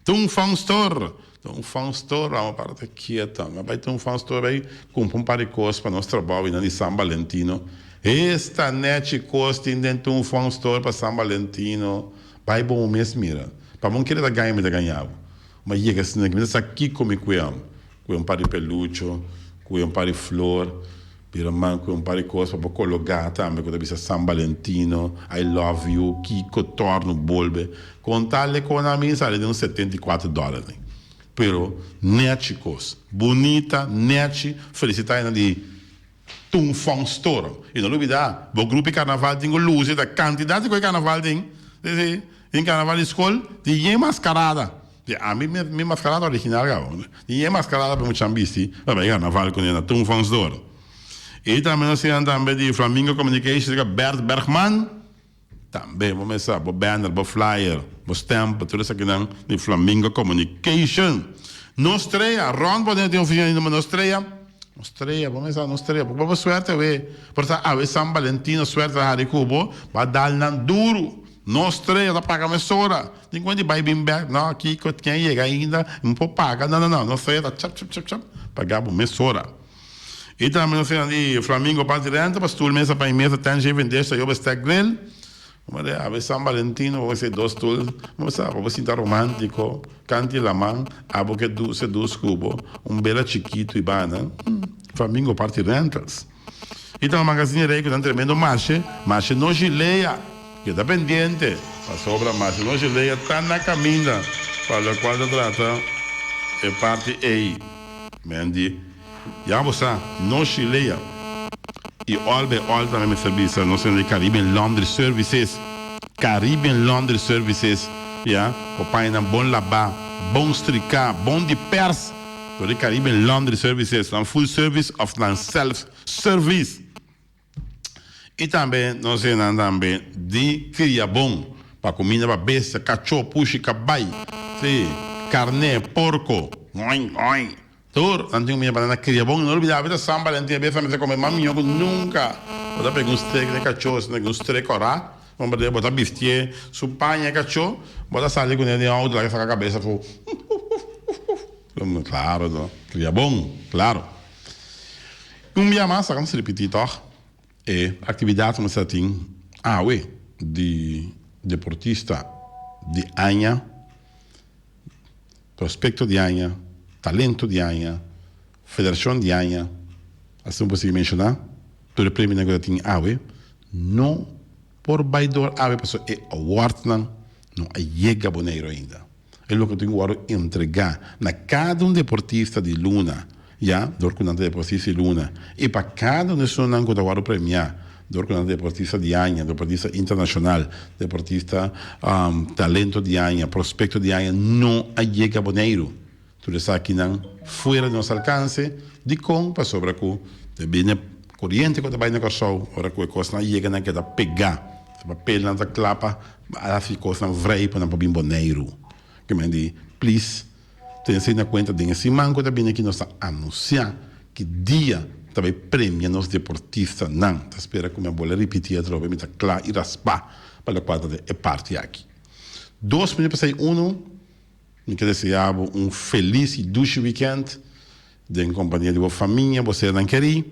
Tung Fong Store. Tung Fong Store, amo para ta kieto. Mi a bai Tung Fong Store bai kumpra un par di kos pa nos trabou einan di San Valentino. Esta nechi kos tin den Tung Fong Store pa San Valentino. Bai bo mes mira. Pa bo kere ta gaña mi ta gaña bo. Ma yega asina ki mi ta sa kiko mi kue am. Kue un par di pelucho, kue un par di flor, bira man kue un par di kos pa bo kologa tambe ku ta bisa San Valentino, I love you, kiko torno bolbe. Konta le kon ami sali den un 74 dòler ni. Pero nechi kos. Bunita, nechi, felisita ena di Tung Fong Store. Y no lubida, bo grupo di carnaval tin cu luci, ta cantidad di cu e carnaval tin. Si, si, tin carnaval di school, tin yen mascarada. Di ami, mi, mi mascarada original cabo. Tin yen mascarada pa muchan bisti pa bay carnaval cu ne na Tung Fong Store. Y tambe nos tin tambe di Flamingo Communications, Bert Bergman. Tambe bo mester sa bo banner, bo flyer, bo stamp, tur esakinan di Flamingo Communication. Nos trea, rond bo den tin oficina di number nos trea. Nos trea, bo mester sa nos trea. Bo bo suerte awe. Por ta awe San Valentino suerte ta hari ku bo, ba dal nan duru. Nos trea ta paga mesora. Tin kuenta di bai bin bek, no, kiko ken yega ainda, no por paga. No, no, no, nos trea ta chap chap chap chap paga bo mesora. I tambe nos tin di Flamingo Party Renta pa stoel mesa pa i mesa ten shei vendesh ta yoba stek grill. Bo de awe San Valentino bo mester dos stoel bo sa pa bo sinta romantico kanti laman abo ke du sedus ku bo un bela chikitu i bana Flamingo Party Rentals. I tambe Magazine Rey ku nan tremendo marshe marshe no gilea keda pendiente pasobra marshe no gilea ta na kaminda pa lokual ta trata e parti ei. Men di. Ya bo sa, no Shilea y all by all tambe mester bisa nos tin di Caribbean Laundry Services, Caribbean Laundry Services, ya, bo pañanan bon labá, bon striká, bon di pers, dor di Caribbean Laundry Services, nan full service of nan self service. I tambe nos hendenan tambe di kria bon pa kuminda pa bestia, kachó, pushi, kabai, sí, karné, porko, oin, oin, tur nan tin kuminda pa nan ta kria bon. I no olbida awe ta San Valentin, e bes nan mester kome mas mihó ku nunka. Bo ta pega un strek den kachó, esei un strek kòrá, bo ta bistié su paña e kachó, bo ta sali kuné den outo laga saka kabes afó, Klaro, no, kria bon, klaro. Un bia mas ta ripití tòg e aktividat ku mester tin awe di deportista di aña, prospekto di aña, talento di aña, federashon di aña, asina bo por sigui menshoná tur e premionan ku ta tin awe no por bai dor awe pasobra e awardnan no a yega Boneiru ainda. E loke tin ku wòrdu entregá na kada un deportista di luna, ya, dor ku nan ta deportista di luna, i pa kada un esunnan ku ta wòrdu premiá dor ku nan ta deportista di aña, deportista internashonal, deportista talento di aña, prospekto di aña, no a yega Boneiru. Tur esakinan fuera di nos alkanse. Dikon? Pasobra ku ta bini koriente ku ta bai na Kòrsou, ora ku e kosnan a yega nan keda pegá. E papelnan ta kla pa hasi kosnan vrij pa nan por bin Boneiru. Ke men di, plis tene esei na kuenta den e siman ku ta bini aki nos ta anunsiá ki dia ta bai premia nos deportistanan. Ta spera ku mi a bolbe ripití atrobe, mi ta kla i raspá pa lokual ta den e parti aki. Dos minuut pa sei unu. Mi ke desea bo un felis i dushi wikènt den kompania di bo famia, bo sernan kerí.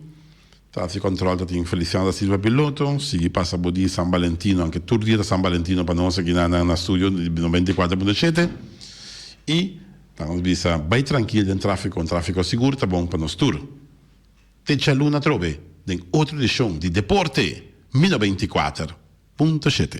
Trafik Control ta tin Feliciano da Silva piloto. Sigui pasa bo dia San Valentino, anke tur dia ta San Valentino pa nos aki na na studio di 94.7. I ta nos bisa bai trankil den trafiko, un trafiko sigur ta bon pa nos tur. Te djaluna atrobe den otro edishon di Deporte mi 94.7.